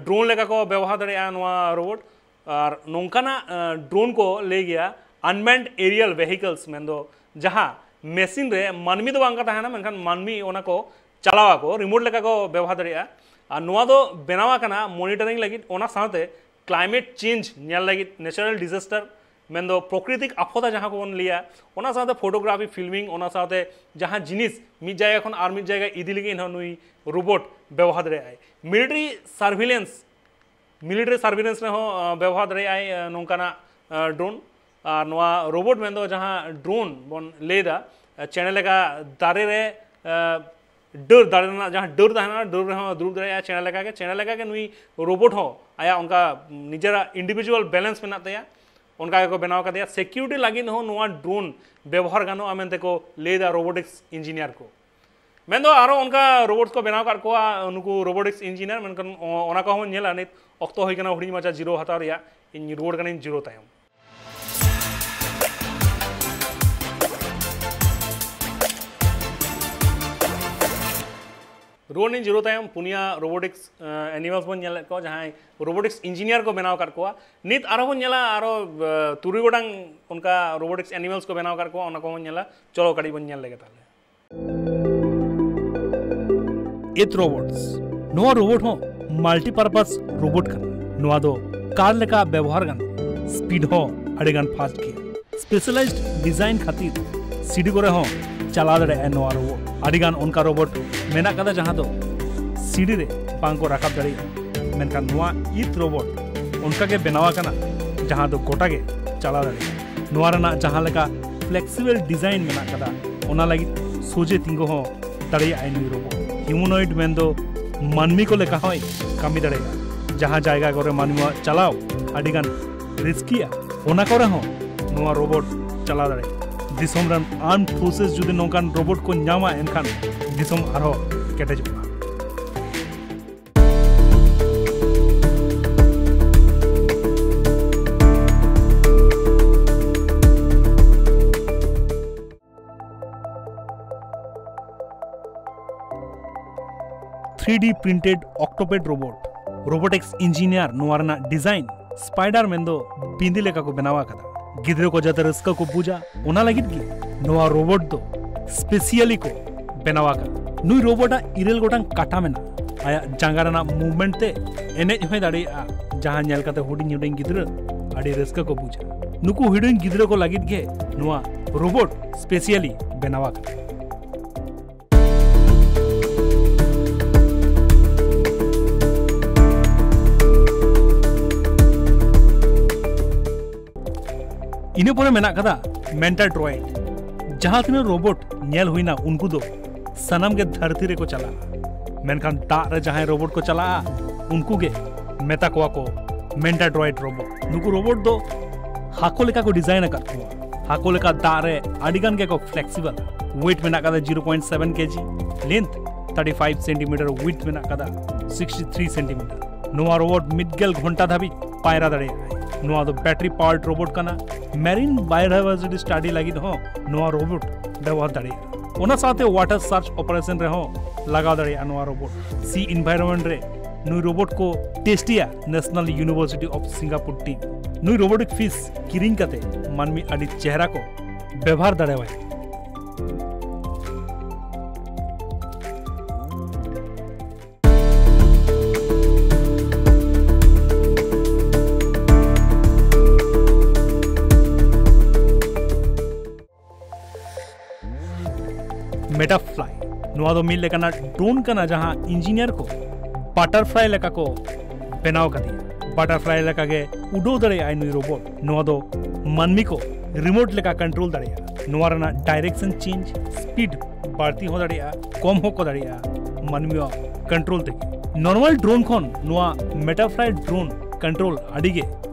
ᱰᱨᱳᱱ ᱞᱮᱠᱟ ᱠᱚ ᱵᱮᱵᱚᱦᱟᱨ ᱫᱟᱲᱮᱭᱟᱜᱼᱟ ᱱᱚᱣᱟ ᱨᱳᱵᱳᱴ᱾ ᱟᱨ ᱱᱚᱝᱠᱟᱱᱟᱜ ᱰᱨᱳᱱ ᱠᱚ ᱞᱟᱹᱭ ᱜᱮᱭᱟ ᱟᱱᱢᱮᱱᱰ ᱮᱨᱤᱭᱟᱞ ᱵᱷᱮᱦᱤᱠᱚᱞᱥ, ᱢᱮᱱᱫᱚ ᱡᱟᱦᱟᱸ ᱢᱮᱥᱤᱱ ᱨᱮ ᱢᱟᱹᱱᱢᱤ ᱫᱚ ᱵᱟᱝ ᱠᱚ ᱛᱟᱦᱮᱱᱟ, ᱢᱮᱱᱠᱷᱟᱱ ᱢᱟᱹᱱᱢᱤ ᱚᱱᱟ ᱠᱚ ᱪᱟᱞᱟᱣ ᱟᱠᱚ, ᱨᱤᱢᱳᱴ ᱞᱮᱠᱟ ᱠᱚ ᱵᱮᱵᱚᱦᱟᱨ ᱫᱟᱲᱮᱭᱟᱜᱼᱟ᱾ ᱟᱨ ᱱᱚᱣᱟ ᱫᱚ ᱵᱮᱱᱟᱣ ᱟᱠᱟᱱᱟ ᱢᱚᱱᱤᱴᱟᱨᱤᱝ ᱞᱟᱹᱜᱤᱫ, ᱚᱱᱟ ᱥᱟᱶᱛᱮ ᱠᱞᱟᱭᱢᱮᱴ ᱪᱮᱧᱡᱽ ᱧᱮᱞ ᱞᱟᱹᱜᱤᱫ, ᱱᱮᱪᱟᱨᱟᱞ ᱰᱤᱡᱟᱥᱴᱟᱨ, ᱢᱮᱱᱫᱚ ᱯᱨᱚᱠᱨᱤᱛᱤᱠ ᱟᱯᱷᱚᱛᱟ ᱡᱟᱦᱟᱸ ᱠᱚᱵᱚᱱ ᱞᱟᱹᱭᱟ, ᱚᱱᱟ ᱥᱟᱶᱛᱮ ᱯᱷᱳᱴᱳᱜᱨᱟᱯᱷᱤ, ᱯᱷᱤᱞᱢᱤᱝ, ᱚᱱᱟ ᱥᱟᱶᱛᱮ ᱡᱟᱦᱟᱸ ᱡᱤᱱᱤᱥ ᱢᱤᱫ ᱡᱟᱭᱜᱟ ᱠᱷᱚᱱ ᱟᱨ ᱢᱤᱫ ᱡᱟᱭᱜᱟ ᱤᱫᱤ ᱞᱟᱹᱜᱤᱫ ᱦᱚᱸ ᱱᱩᱭ ᱨᱳᱵᱳᱴ ᱵᱮᱣᱦᱟᱨ ᱫᱟᱲᱮᱭᱟᱜᱼᱟᱭ᱾ ᱢᱤᱞᱤᱴᱟᱨᱤ ᱥᱟᱨᱵᱷᱤᱞᱮᱱᱥ, ᱢᱤᱞᱤᱴᱟᱨᱤ ᱥᱟᱨᱵᱷᱤᱞᱮᱱᱥ ᱨᱮᱦᱚᱸ ᱵᱮᱣᱦᱟᱨ ᱫᱟᱲᱮᱭᱟᱜᱼᱟᱭ ᱱᱚᱝᱠᱟᱱᱟᱜ ᱰᱨᱳᱱ᱾ ᱟᱨ ᱱᱚᱣᱟ ᱨᱳᱵᱳᱴ ᱢᱮᱱᱫᱚ ᱡᱟᱦᱟᱸ ᱰᱨᱳᱱ ᱵᱚᱱ ᱞᱟᱹᱭᱫᱟ, ᱪᱮᱬᱮ ᱞᱮᱠᱟ ᱫᱟᱨᱮ ᱨᱮ ᱰᱟᱹᱨ, ᱫᱟᱨᱮ ᱨᱮᱱᱟᱜ ᱡᱟᱦᱟᱸ ᱰᱟᱹᱨ ᱛᱟᱦᱮᱱᱟ, ᱰᱟᱹᱨ ᱨᱮᱦᱚᱸ ᱫᱩᱲᱩᱵ ᱫᱟᱲᱮᱭᱟᱜᱼᱟ ᱪᱮᱬᱮ ᱞᱮᱠᱟᱜᱮ᱾ ᱪᱮᱬᱮ ᱞᱮᱠᱟᱜᱮ ᱱᱩᱭ ᱨᱳᱵᱳᱴ ᱦᱚᱸ ᱟᱭᱟᱜ ᱚᱱᱠᱟ ᱱᱤᱡᱮᱨᱟᱜ ᱤᱱᱰᱤᱵᱷᱤᱡᱩᱣᱟᱞ ᱵᱮᱞᱮᱱᱥ ᱢᱮᱱᱟᱜ ᱛᱟᱭᱟ, ᱚᱱᱠᱟ ᱜᱮᱠᱚ ᱵᱮᱱᱟᱣ ᱠᱟᱫᱮᱭᱟ᱾ ᱥᱮᱠᱤᱭᱩᱨᱤᱴᱤ ᱞᱟᱹᱜᱤᱫ ᱦᱚᱸ ᱱᱚᱣᱟ ᱰᱨᱳᱱ ᱵᱮᱵᱚᱦᱟᱨ ᱜᱟᱱᱚᱜᱼᱟ ᱢᱮᱱᱛᱮ ᱠᱚ ᱞᱟᱹᱭᱫᱟ ᱨᱳᱵᱳᱴᱤᱠᱥ ᱤᱧᱡᱤᱱᱤᱭᱟᱨ ᱠᱚ᱾ ᱢᱮᱱᱫᱚ ᱟᱨᱚ ᱚᱱᱠᱟ ᱨᱳᱵᱳᱴ ᱠᱚ ᱵᱮᱱᱟᱣ ᱟᱠᱟᱫ ᱠᱚᱣᱟ ᱱᱩᱠᱩ ᱨᱳᱵᱳᱴᱤᱠᱥ ᱤᱧᱡᱤᱱᱤᱭᱟᱨ, ᱢᱮᱱᱠᱷᱟᱱ ᱚᱱᱟ ᱠᱚᱦᱚᱸ ᱧᱮᱞᱟ ᱱᱤᱛ᱾ ᱚᱠᱛᱚ ᱦᱩᱭ ᱠᱟᱱᱟ ᱦᱩᱰᱤᱧ ᱢᱟᱪᱷᱟ ᱡᱤᱨᱟᱹᱣ ᱦᱟᱛᱟᱣ ᱨᱮᱭᱟᱜ᱾ ᱤᱧ ᱨᱩᱣᱟᱹᱲ ᱠᱟᱹᱱᱟᱹᱧ ᱡᱤᱨᱟᱹᱣ ᱛᱟᱭᱚᱢ᱾ ᱨᱩᱣᱟᱹᱲ ᱱᱟᱹᱧ ᱡᱤᱨᱟᱹᱣ ᱛᱟᱭᱚᱢ᱾ ᱯᱩᱱᱭᱟ ᱨᱳᱵᱳᱴᱤᱠᱥ ᱮᱱᱤᱢᱟᱞᱥ ᱵᱚᱱ ᱧᱮᱞᱮᱫ ᱠᱚᱣᱟ, ᱡᱟᱦᱟᱸᱭ ᱨᱳᱵᱳᱴᱤᱠᱥ ᱤᱧᱡᱤᱱᱤᱭᱟᱨ ᱠᱚ ᱵᱮᱱᱟᱣ ᱟᱠᱟᱫ ᱠᱚᱣᱟ᱾ ᱱᱤᱛ ᱟᱨᱦᱚᱸ ᱵᱚᱱ ᱧᱮᱞᱟ, ᱟᱨᱚ ᱛᱩᱨᱩᱭ ᱜᱚᱴᱟᱝ ᱚᱱᱠᱟ ᱨᱳᱵᱳᱴᱤᱠᱥ ᱮᱱᱤᱢᱟᱞᱥ ᱠᱚ ᱵᱮᱱᱟᱣ ᱟᱠᱟᱫ ᱠᱚᱣᱟ, ᱚᱱᱟ ᱠᱚᱦᱚᱸ ᱧᱮᱞᱟ᱾ ᱪᱚᱞᱚ ᱠᱟᱹᱴᱤᱡ ᱵᱚᱱ ᱧᱮᱞ ᱞᱮᱜᱮ ᱛᱟᱦᱞᱮ᱾ ᱮᱛᱷ ᱨᱳᱵᱳᱴᱥ᱾ ᱱᱚᱣᱟ ᱨᱳᱵᱳᱴ ᱦᱚᱸ ᱢᱟᱞᱴᱤᱯᱟᱨᱯᱟᱥ ᱨᱳᱵᱳᱴ ᱠᱟᱱᱟ᱾ ᱱᱚᱣᱟ ᱫᱚ ᱠᱟᱨ ᱞᱮᱠᱟ ᱵᱮᱵᱚᱦᱟᱨ ᱜᱟᱱᱚᱜᱼᱟ᱾ ᱥᱯᱤᱰ ᱦᱚᱸ ᱟᱹᱰᱤ ᱜᱟᱱ ᱯᱷᱟᱥᱴ ᱜᱮᱭᱟ᱾ ᱥᱯᱮᱥᱟᱞᱟᱭᱤᱡᱰ ᱰᱤᱡᱟᱭᱤᱱ ᱠᱷᱟᱹᱛᱤᱨ ᱥᱤᱰᱤ ᱠᱚᱨᱮ ᱦᱚᱸ ᱪᱟᱞᱟᱣ ᱫᱟᱲᱮᱭᱟᱜᱼᱟ ᱱᱚᱣᱟ ᱨᱳᱵᱳᱴ᱾ ᱟᱹᱰᱤ ᱜᱟᱱ ᱚᱱᱠᱟ ᱨᱳᱵᱳᱴ ᱢᱮᱱᱟᱜ ᱠᱟᱫᱟ ᱡᱟᱦᱟᱸ ᱫᱚ ᱥᱤᱰᱤ ᱨᱮ ᱵᱟᱝ ᱠᱚ ᱨᱟᱠᱟᱵ ᱫᱟᱲᱮᱭᱟᱜᱼᱟ, ᱢᱮᱱᱠᱷᱟᱱ ᱱᱚᱣᱟ ᱮᱛᱷ ᱨᱳᱵᱳᱴ ᱚᱱᱠᱟ ᱜᱮ ᱵᱮᱱᱟᱣ ᱟᱠᱟᱱᱟ ᱡᱟᱦᱟᱸ ᱫᱚ ᱜᱚᱴᱟ ᱜᱮ ᱪᱟᱞᱟᱣ ᱫᱟᱲᱮᱭᱟᱜᱼᱟ᱾ ᱱᱚᱣᱟ ᱨᱮᱱᱟᱜ ᱡᱟᱦᱟᱸ ᱞᱮᱠᱟ ᱯᱷᱞᱮᱠᱥᱤᱵᱮᱞ ᱰᱤᱡᱟᱭᱤᱱ ᱢᱮᱱᱟᱜ ᱠᱟᱫᱟ, ᱚᱱᱟ ᱞᱟᱹᱜᱤᱫ ᱥᱚᱡᱷᱮ ᱛᱤᱸᱜᱩ ᱦᱚᱸ ᱫᱟᱲᱮᱭᱟᱜᱼᱟᱭ ᱱᱩᱭ ᱨᱳᱵᱳᱴ᱾ ᱦᱤᱭᱩᱢᱟᱱᱚᱭᱤᱰ ᱢᱮᱱᱫᱚ ᱢᱟᱹᱱᱢᱤ ᱠᱚ ᱞᱮᱠᱟ ᱦᱚᱸᱭ ᱠᱟᱹᱢᱤ ᱫᱟᱲᱮᱭᱟᱜᱼᱟ᱾ ᱡᱟᱦᱟᱸ ᱡᱟᱭᱜᱟ ᱠᱚᱨᱮ ᱢᱟᱹᱱᱢᱤᱭᱟᱜ ᱪᱟᱞᱟᱣ ᱟᱹᱰᱤᱜᱟᱱ ᱨᱤᱥᱠᱤᱭᱟ, ᱚᱱᱟ ᱠᱚᱨᱮ ᱦᱚᱸ ᱱᱚᱣᱟ ᱨᱳᱵᱳᱴ ᱪᱟᱞᱟᱣ ᱫᱟᱲᱮᱭᱟᱜᱼᱟ᱾ ᱫᱤᱥᱚᱢ ᱨᱮᱱ ᱟᱨᱢᱰ ᱯᱷᱳᱨᱥᱮᱥ ᱡᱩᱫᱤ ᱱᱚᱝᱠᱟᱱ ᱨᱳᱵᱳᱴ ᱠᱚ ᱧᱟᱢᱟ, ᱮᱱᱠᱷᱟᱱ ᱫᱤᱥᱚᱢ ᱟᱨᱦᱚᱸ ᱠᱮᱴᱮᱡᱚᱜᱼᱟ᱾ ᱛᱷᱨᱤ ᱰᱤ ᱯᱨᱤᱱᱴᱮᱰ ᱚᱠᱴᱳᱯᱮᱰ ᱨᱳᱵᱳᱴ᱾ ᱨᱳᱵᱳᱴᱤᱠᱥ ᱤᱧᱡᱤᱱᱤᱭᱟᱨ ᱱᱚᱣᱟ ᱨᱮᱱᱟᱜ ᱰᱤᱡᱟᱭᱤᱱ ᱥᱯᱟᱭᱰᱟᱨ ᱢᱮᱱᱫᱚ ᱵᱤᱸᱫᱤ ᱞᱮᱠᱟ ᱠᱚ ᱵᱮᱱᱟᱣ ᱟᱠᱟᱫᱟ᱾ ᱜᱤᱫᱽᱨᱟᱹ ᱠᱚ ᱡᱟᱛᱮ ᱨᱟᱹᱥᱠᱟᱹ ᱠᱚ ᱵᱩᱡᱟ, ᱚᱱᱟ ᱞᱟᱹᱜᱤᱫ ᱜᱮ ᱱᱚᱣᱟ ᱨᱳᱵᱳᱴ ᱫᱚ ᱥᱯᱮᱥᱤᱭᱟᱞᱤ ᱠᱚ ᱵᱮᱱᱟᱣ ᱟᱠᱟᱫᱟ᱾ ᱱᱩᱭ ᱨᱳᱵᱳᱴ ᱟᱜ ᱤᱨᱟᱹᱞ ᱜᱚᱴᱟᱝ ᱠᱟᱴᱟ ᱢᱮᱱᱟᱜᱼᱟ᱾ ᱟᱭᱟᱜ ᱡᱟᱸᱜᱟ ᱨᱮᱱᱟᱜ ᱢᱩᱵᱷᱢᱮᱱᱴ ᱛᱮ ᱮᱱᱮᱡ ᱦᱚᱸᱭ ᱫᱟᱲᱮᱭᱟᱜᱼᱟ, ᱡᱟᱦᱟᱸ ᱧᱮᱞ ᱠᱟᱛᱮ ᱦᱩᱰᱤᱧ ᱦᱩᱰᱤᱧ ᱜᱤᱫᱽᱨᱟᱹ ᱟᱹᱰᱤ ᱨᱟᱹᱥᱠᱟᱹ ᱠᱚ ᱵᱩᱡᱟ᱾ ᱱᱩᱠᱩ ᱦᱩᱰᱤᱧ ᱜᱤᱫᱽᱨᱟᱹ ᱠᱚ ᱞᱟᱹᱜᱤᱫ ᱜᱮ ᱱᱚᱣᱟ ᱨᱳᱵᱳᱴ ᱥᱯᱮᱥᱤᱭᱟᱞᱤ ᱵᱮᱱᱟᱣ ᱟᱠᱟᱱᱟ᱾ ᱤᱱᱟᱹ ᱯᱚᱨᱮ ᱢᱮᱱᱟᱜ ᱠᱟᱫᱟ ᱢᱮᱱᱴᱟ ᱰᱨᱚᱭᱮᱰ᱾ ᱡᱟᱦᱟᱸ ᱛᱤᱱᱟᱹᱜ ᱨᱳᱵᱳᱴ ᱧᱮᱞ ᱦᱩᱭᱱᱟ, ᱩᱱᱠᱩ ᱫᱚ ᱥᱟᱱᱟᱢ ᱜᱮ ᱫᱷᱟᱹᱨᱛᱤ ᱨᱮᱠᱚ ᱪᱟᱞᱟᱜᱼᱟ, ᱢᱮᱱᱠᱷᱟᱱ ᱫᱟᱜ ᱨᱮ ᱡᱟᱦᱟᱸᱭ ᱨᱳᱵᱳᱴ ᱠᱚ ᱪᱟᱞᱟᱜᱼᱟ, ᱩᱱᱠᱩ ᱜᱮ ᱢᱮᱛᱟ ᱠᱚᱣᱟ ᱠᱚ ᱢᱮᱱᱴᱟ ᱰᱨᱚᱭᱮᱰ ᱨᱳᱵᱳᱴ᱾ ᱱᱩᱠᱩ ᱨᱳᱵᱳᱴ ᱫᱚ ᱦᱟᱹᱠᱩ ᱞᱮᱠᱟ ᱠᱚ ᱰᱤᱡᱟᱭᱤᱱ ᱟᱠᱟᱫ ᱠᱚᱣᱟ᱾ ᱦᱟᱹᱠᱩ ᱞᱮᱠᱟ ᱫᱟᱜ ᱨᱮ ᱟᱹᱰᱤ ᱜᱟᱱ ᱜᱮᱠᱚ ᱯᱷᱞᱮᱠᱥᱤᱵᱚᱞ᱾ ᱳᱭᱮᱴ ᱢᱮᱱᱟᱜ ᱠᱟᱫᱟ ᱡᱤᱨᱳ ᱯᱚᱭᱮᱱᱴ ᱥᱮᱵᱷᱮᱱ ᱠᱮᱡᱤ, ᱞᱮᱱᱛᱷ ᱛᱷᱟᱨᱴᱤ ᱯᱷᱟᱭᱤᱵᱷ ᱥᱮᱱᱴᱤᱢᱤᱴᱟᱨ, ᱣᱤᱰᱛᱷ ᱢᱮᱱᱟᱜ ᱠᱟᱫᱟ ᱥᱤᱠᱥᱴᱤ ᱛᱷᱨᱤ ᱥᱮᱱᱴᱤᱢᱤᱴᱟᱨ᱾ ᱱᱚᱣᱟ ᱨᱳᱵᱚᱴ ᱢᱤᱫ ᱜᱮᱞ ᱜᱷᱚᱱᱴᱟ ᱫᱷᱟᱹᱵᱤᱡ ᱯᱟᱭᱨᱟ ᱫᱟᱲᱮᱭᱟᱜᱼᱟ᱾ ᱱᱚᱣᱟ ᱫᱚ ᱵᱮᱴᱟᱨᱤ ᱯᱟᱣᱟᱨᱰ ᱨᱳᱵᱚᱴ ᱠᱟᱱᱟ᱾ ᱢᱮᱨᱤᱱ ᱵᱟᱭᱳᱰᱟᱭᱵᱷᱟᱨᱥᱤᱴᱤ ᱥᱴᱟᱰᱤ ᱞᱟᱹᱜᱤᱫ ᱦᱚᱸ ᱱᱚᱣᱟ ᱨᱳᱵᱚᱴ ᱵᱮᱵᱚᱦᱟᱨ ᱫᱟᱲᱮᱭᱟᱜᱼᱟ᱾ ᱚᱱᱟ ᱥᱟᱶᱛᱮ ᱣᱟᱴᱟᱨ ᱥᱟᱨᱪ ᱚᱯᱟᱨᱮᱥᱚᱱ ᱨᱮᱦᱚᱸ ᱞᱟᱜᱟᱣ ᱫᱟᱲᱮᱭᱟᱜᱼᱟ ᱱᱚᱣᱟ ᱨᱳᱵᱚᱴ᱾ ᱥᱤ ᱤᱱᱵᱷᱟᱭᱨᱚᱱᱢᱮᱱᱴ ᱨᱮ ᱱᱩᱭ ᱨᱳᱵᱚᱴ ᱠᱚ ᱴᱮᱥᱴᱤᱭᱟ National University of Singapore team. ᱱᱩᱭ ᱨᱳᱵᱳᱴᱤᱠ ᱯᱷᱤᱥ ᱠᱤᱨᱤᱧ ᱠᱟᱛᱮ ᱢᱟᱹᱱᱢᱤ ᱟᱹᱰᱤ ᱪᱮᱦᱨᱟ ᱠᱚ ᱵᱮᱵᱷᱟᱨ ᱫᱟᱲᱮᱣᱟᱭᱟ᱾ ᱢᱮᱴᱟᱯᱷᱞᱟᱭ, ᱱᱚᱣᱟ ᱫᱚ ᱢᱤᱫ ᱞᱮᱠᱟᱱᱟᱜ ᱰᱨᱳᱱ ᱠᱟᱱᱟ ᱡᱟᱦᱟᱸ ᱤᱧᱡᱤᱱᱤᱭᱟᱨ ᱠᱚ ᱵᱟᱴᱟᱨᱯᱷᱞᱟᱭ ᱞᱮᱠᱟ ᱠᱚ ᱵᱮᱱᱟᱣ ᱠᱟᱫᱮᱭᱟ᱾ ᱵᱟᱴᱟᱨᱯᱷᱞᱟᱭ ᱞᱮᱠᱟᱜᱮ ᱩᱰᱟᱹᱣ ᱫᱟᱲᱮᱭᱟᱜᱼᱟᱭ ᱱᱩᱭ ᱨᱳᱵᱚᱴ᱾ ᱱᱚᱣᱟ ᱫᱚ ᱢᱟᱹᱱᱢᱤ ᱠᱚ ᱨᱤᱢᱳᱴ ᱞᱮᱠᱟ ᱠᱚᱱᱴᱨᱳᱞ ᱫᱟᱲᱮᱭᱟᱜᱼᱟ᱾ ᱱᱚᱣᱟ ᱨᱮᱱᱟᱜ ᱰᱟᱭᱨᱮᱠᱥᱚᱱ ᱪᱮᱧᱡᱽ, ᱥᱯᱤᱰ ᱵᱟᱹᱲᱛᱤ ᱦᱚᱸ ᱫᱟᱲᱮᱭᱟᱜᱼᱟ, ᱠᱚᱢ ᱦᱚᱸᱠᱚ ᱫᱟᱲᱮᱭᱟᱜᱼᱟ ᱢᱟᱹᱱᱢᱤᱭᱟᱜ ᱠᱚᱱᱴᱨᱳᱞ ᱛᱮᱜᱮ᱾ ᱱᱚᱨᱢᱟᱞ ᱰᱨᱳᱱ ᱠᱷᱚᱱ ᱱᱚᱣᱟ ᱢᱮᱴᱟᱯᱷᱞᱟᱭ ᱰᱨᱳᱱ ᱠᱚᱱᱴᱨᱳᱞ ᱟᱹᱰᱤ ᱜᱮ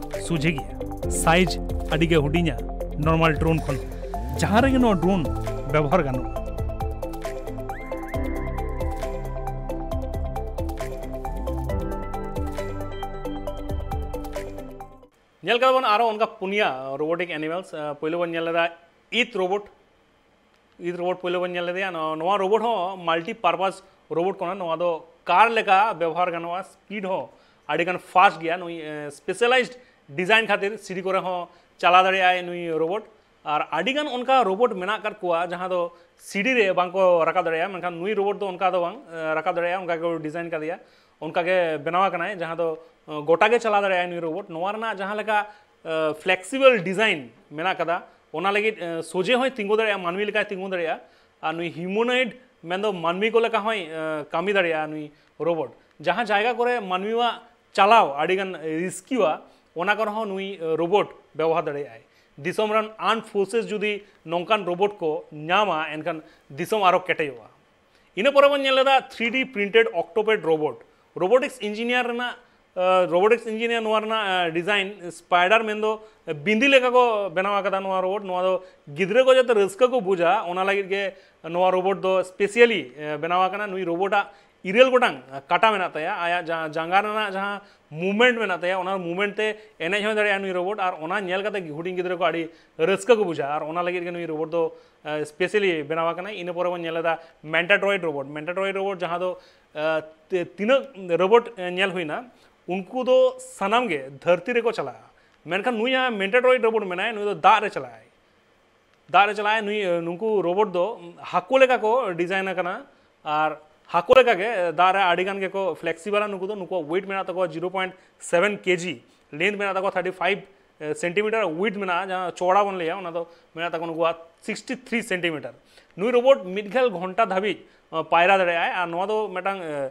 ᱥᱚᱡᱷᱮ ᱜᱮᱭᱟ᱾ ᱥᱟᱭᱤᱡᱽ ᱟᱹᱰᱤ ᱜᱮ ᱦᱩᱰᱤᱧᱟ ᱱᱚᱨᱢᱟᱞ ᱰᱨᱳᱱ ᱠᱷᱚᱱ᱾ ᱡᱟᱦᱟᱸ ᱨᱮᱜᱮ ᱱᱚᱣᱟ ᱰᱨᱳᱱ ᱵᱮᱵᱚᱦᱟᱨ ᱜᱟᱱᱚᱜᱼᱟ᱾ ᱧᱮᱞ ᱠᱟᱫᱟ ᱵᱚᱱ ᱟᱨᱚ ᱚᱱᱠᱟ ᱯᱩᱱᱭᱟ ᱨᱳᱵᱳᱴᱤᱠ ᱮᱱᱤᱢᱟᱞᱥ᱾ ᱯᱳᱭᱞᱳ ᱵᱚᱱ ᱧᱮᱞ ᱞᱮᱫᱟ ᱤᱛ ᱨᱳᱵᱳᱴ᱾ ᱤᱛ ᱨᱳᱵᱳᱴ ᱯᱳᱭᱞᱳ ᱵᱚᱱ ᱧᱮᱞ ᱞᱮᱫᱮᱭᱟ᱾ ᱱᱚᱣᱟ, ᱱᱚᱣᱟ ᱨᱳᱵᱳᱴ ᱦᱚᱸ ᱢᱟᱞᱴᱤ ᱯᱟᱨᱯᱟᱥ ᱨᱳᱵᱳᱴ ᱠᱟᱱᱟ᱾ ᱱᱚᱣᱟ ᱫᱚ ᱠᱟᱨ ᱞᱮᱠᱟ ᱵᱮᱵᱚᱦᱟᱨ ᱜᱟᱱᱚᱜᱼᱟ, ᱥᱯᱤᱰ ᱦᱚᱸ ᱟᱹᱰᱤᱜᱟᱱ ᱯᱷᱟᱥᱴ ᱜᱮᱭᱟ᱾ ᱱᱩᱭ ᱥᱯᱮᱥᱟᱞᱟᱭᱡᱰ ᱰᱤᱡᱟᱭᱤᱱ ᱠᱷᱟᱹᱛᱤᱨ ᱥᱤᱰᱤ ᱠᱚᱨᱮ ᱦᱚᱸ ᱪᱟᱞᱟᱣ ᱫᱟᱲᱮᱭᱟᱜᱼᱟᱭ ᱱᱩᱭ ᱨᱳᱵᱳᱴ᱾ ᱟᱨ ᱟᱹᱰᱤᱜᱟᱱ ᱚᱱᱠᱟ ᱨᱳᱵᱳᱴ ᱢᱮᱱᱟᱜ ᱟᱠᱟᱫ ᱠᱚᱣᱟ ᱡᱟᱦᱟᱸ ᱫᱚ ᱥᱤᱰᱤ ᱨᱮ ᱵᱟᱝᱠᱚ ᱨᱟᱠᱟᱵ ᱫᱟᱲᱮᱭᱟᱜᱼᱟ, ᱢᱮᱱᱠᱷᱟᱱ ᱱᱩᱭ ᱨᱳᱵᱳᱴ ᱫᱚ ᱚᱱᱠᱟ ᱫᱚ ᱵᱟᱝ, ᱮ, ᱨᱟᱠᱟᱵ ᱫᱟᱲᱮᱭᱟᱜᱼᱟ᱾ ᱚᱱᱠᱟ ᱜᱮ ᱰᱤᱡᱟᱭᱤᱱ ᱠᱟᱫᱮᱭᱟ, ᱚᱱᱠᱟ ᱜᱮ ᱵᱮᱱᱟᱣ ᱟᱠᱟᱱᱟᱭ, ᱡᱟᱦᱟᱸ ᱫᱚ, ᱮ, ᱜᱚᱴᱟ ᱜᱮ ᱪᱟᱞᱟᱣ ᱫᱟᱲᱮᱭᱟᱜᱼᱟᱭ ᱱᱩᱭ ᱨᱳᱵᱳᱴ᱾ ᱱᱚᱣᱟ ᱨᱮᱱᱟᱜ ᱡᱟᱦᱟᱸ ᱞᱮᱠᱟ ᱯᱷᱞᱮᱠᱥᱤᱵᱚᱞ ᱰᱤᱡᱟᱭᱤᱱ ᱢᱮᱱᱟᱜ ᱠᱟᱫᱟ, ᱚᱱᱟ ᱞᱟᱹᱜᱤᱫ, ᱮ, ᱥᱚᱡᱷᱮ ᱦᱚᱸᱭ ᱛᱤᱸᱜᱩ ᱫᱟᱲᱮᱭᱟᱜᱼᱟ, ᱢᱟᱹᱱᱢᱤ ᱞᱮᱠᱟᱭ ᱛᱤᱸᱜᱩ ᱫᱟᱲᱮᱭᱟᱜᱼᱟ᱾ ᱟᱨ ᱱᱩᱭ ᱦᱤᱭᱩᱢᱚᱱᱚᱭᱤᱰ, ᱢᱮᱱᱫᱚ ᱢᱟᱹᱱᱢᱤ ᱠᱚ ᱞᱮᱠᱟ ᱦᱚᱸᱭ, ᱮ, ᱠᱟᱹᱢᱤ ᱫᱟᱲᱮᱭᱟᱜᱼᱟ ᱱᱩᱭ ᱨᱳᱵᱳᱴ᱾ ᱡᱟᱦᱟᱸ ᱡᱟᱭᱜᱟ ᱠᱚᱨᱮ ᱢᱟᱹᱱᱢᱤᱭᱟᱜ ᱪᱟᱞᱟᱣ ᱟᱹᱰᱤᱜᱟᱱ ᱨᱤᱥᱠᱤᱭᱟ, ᱚᱱᱟ ᱠᱚᱨᱮ ᱦᱚᱸ ᱱᱩᱭ, ᱮ, ᱨᱳᱵᱳᱴ ᱵᱮᱵᱚᱦᱟᱨ ᱫᱟᱲᱮᱭᱟᱜᱼᱟᱭ᱾ ᱫᱤᱥᱚᱢ ᱨᱮᱱ ᱟᱨᱢᱰ ᱯᱷᱳᱨᱥᱮᱥ ᱡᱩᱫᱤ ᱱᱚᱝᱠᱟᱱ ᱨᱳᱵᱳᱴ ᱠᱚ ᱧᱟᱢᱟ, ᱮᱱᱠᱷᱟᱱ ᱫᱤᱥᱚᱢ ᱟᱨᱚ ᱠᱮᱴᱮᱡᱚᱜᱼᱟ᱾ ᱤᱱᱟᱹ ᱯᱚᱨᱮ ᱵᱚᱱ ᱧᱮᱞ ᱞᱮᱫᱟ ᱛᱷᱨᱤ ᱰᱤ ᱯᱨᱤᱱᱴᱮᱰ ᱚᱠᱴᱳᱯᱮᱰ ᱨᱳᱵᱳᱴ᱾ ᱨᱳᱵᱳᱴᱤᱠᱥ ᱤᱧᱡᱤᱱᱤᱭᱟᱨ ᱨᱮᱱᱟᱜ, ᱮ, ᱨᱳᱵᱳᱴᱤᱠᱥ ᱤᱧᱡᱤᱱᱤᱭᱟᱨ ᱱᱚᱣᱟ ᱨᱮᱱᱟᱜ, ᱮ, ᱰᱤᱡᱟᱭᱤᱱ ᱥᱯᱟᱭᱰᱟᱨ ᱢᱮᱱᱫᱚ ᱵᱤᱸᱫᱤ ᱞᱮᱠᱟ ᱠᱚ ᱵᱮᱱᱟᱣ ᱟᱠᱟᱫᱟ ᱱᱚᱣᱟ ᱨᱳᱵᱳᱴ᱾ ᱱᱚᱣᱟ ᱫᱚ ᱜᱤᱫᱽᱨᱟᱹ ᱠᱚ ᱡᱟᱛᱮ ᱨᱟᱹᱥᱠᱟᱹ ᱠᱚ ᱵᱩᱡᱟ, ᱚᱱᱟ ᱞᱟᱹᱜᱤᱫ ᱜᱮ ᱱᱚᱣᱟ ᱨᱳᱵᱳᱴ ᱫᱚ ᱥᱯᱮᱥᱤᱭᱟᱞᱤ, ᱮ, ᱵᱮᱱᱟᱣ ᱟᱠᱟᱱᱟ᱾ ᱱᱩᱭ ᱨᱳᱵᱳᱴᱟᱜ ᱤᱨᱟᱹᱞ ᱜᱚᱴᱟᱝ ᱠᱟᱴᱟ ᱢᱮᱱᱟᱜ ᱛᱟᱭᱟ, ᱟᱭᱟᱜ ᱡᱟᱦᱟᱸ ᱡᱟᱸᱜᱟ ᱨᱮᱱᱟᱜ ᱡᱟᱦᱟᱸ movement ᱢᱮᱱᱟᱜ ᱛᱟᱭᱟ, ᱚᱱᱟ movement ᱛᱮ ᱮᱱᱮᱡ ᱦᱚᱸᱭ ᱫᱟᱲᱮᱭᱟᱜᱼᱟ ᱱᱩᱭ ᱨᱳᱵᱳᱴ᱾ ᱟᱨ ᱚᱱᱟ ᱧᱮᱞ ᱠᱟᱛᱮ ᱦᱩᱰᱤᱧ ᱜᱤᱫᱽᱨᱟᱹ ᱠᱚ ᱟᱹᱰᱤ ᱨᱟᱹᱥᱠᱟᱹ ᱠᱚ ᱵᱩᱡᱷᱟᱹᱣᱟ᱾ ᱟᱨ ᱚᱱᱟ ᱞᱟᱹᱜᱤᱫ ᱜᱮ ᱱᱩᱭ ᱨᱳᱵᱳᱴ ᱫᱚ ᱥᱯᱮᱥᱟᱞᱤ ᱵᱮᱱᱟᱣ ᱟᱠᱟᱱᱟᱭ᱾ ᱤᱱᱟᱹ ᱯᱚᱨᱮ ᱵᱚᱱ ᱧᱮᱞ ᱮᱫᱟ ᱢᱮᱱᱴᱟᱴᱨᱚᱭᱮᱰ ᱨᱳᱵᱳᱴ᱾ ᱢᱮᱱᱴᱟᱴᱨᱚᱭᱮᱰ ᱨᱳᱵᱳᱴ ᱡᱟᱦᱟᱸ ᱫᱚ ᱟᱸ, ᱛᱤ- ᱛᱤᱱᱟᱹᱜ ᱨᱳᱵᱳᱴ ᱧᱮᱞ ᱦᱩᱭᱱᱟ, ᱩᱱᱠᱩ ᱫᱚ ᱥᱟᱱᱟᱢ ᱜᱮ ᱫᱷᱟᱹᱨᱛᱤ ᱨᱮᱠᱚ ᱪᱟᱞᱟᱜᱼᱟ, ᱢᱮᱱᱠᱷᱟᱱ ᱱᱩᱭᱟᱜ ᱢᱮᱱᱴᱟᱴᱨᱚᱭᱮᱰ ᱨᱳᱵᱳᱴ ᱢᱮᱱᱟᱭ, ᱱᱩᱭ ᱫᱚ ᱫᱟᱜ ᱨᱮ ᱪᱟᱞᱟᱜᱼᱟᱭ᱾ ᱫᱟᱜ ᱨᱮ ᱪᱟᱞᱟᱜᱼᱟᱭ᱾ ᱱᱩᱭ ᱱᱩᱠᱩ ᱨᱳᱵᱳᱴ ᱫᱚ ᱦᱟᱹᱠᱩ ᱞᱮᱠᱟ ᱠᱚ ᱰᱤᱡᱟᱭᱤᱱ ᱟᱠᱟᱱᱟ᱾ ᱟᱨ ᱦᱟᱹᱠᱩ ᱞᱮᱠᱟᱜᱮ ᱫᱟᱜ ᱨᱮ ᱟᱹᱰᱤ ᱜᱟᱱ ᱜᱮᱠᱚ ᱯᱷᱞᱮᱠᱥᱤᱵᱚᱞᱟ ᱱᱩᱠᱩ ᱫᱚ᱾ ᱱᱩᱠᱩᱣᱟᱜ ᱳᱭᱮᱴ ᱢᱮᱱᱟᱜ ᱛᱟᱠᱚᱣᱟ ᱡᱤᱨᱳ ᱯᱚᱭᱮᱱᱴ ᱥᱮᱵᱷᱮᱱ ᱠᱮᱡᱤ, ᱞᱮᱱᱛᱷ ᱢᱮᱱᱟᱜ ᱛᱟᱠᱚᱣᱟ ᱛᱷᱟᱨᱴᱤ ᱯᱷᱟᱭᱤᱵᱷ ᱥᱮᱱᱴᱤᱢᱤᱴᱟᱨ, ᱳᱭᱮᱴ ᱢᱮᱱᱟᱜᱼᱟ ᱡᱟᱦᱟᱸ ᱪᱚᱣᱲᱟ ᱵᱚᱱ ᱞᱟᱹᱭᱟ, ᱚᱱᱟ ᱫᱚ ᱢᱮᱱᱟᱜ ᱛᱟᱠᱚᱣᱟ ᱱᱩᱠᱩᱣᱟᱜ ᱥᱤᱠᱥᱴᱤ ᱛᱷᱨᱤ ᱥᱮᱱᱴᱤᱢᱤᱴᱟᱨ᱾ ᱱᱩᱭ ᱨᱳᱵᱳᱴ ᱢᱤᱫ ᱜᱷᱮᱞ ᱜᱷᱚᱱᱴᱟ ᱫᱷᱟᱹᱵᱤᱡ ᱯᱟᱭᱨᱟ ᱫᱟᱲᱮᱭᱟᱜᱼᱟᱭ᱾ ᱟᱨ ᱱᱚᱣᱟ ᱫᱚ ᱢᱤᱫᱴᱟᱝ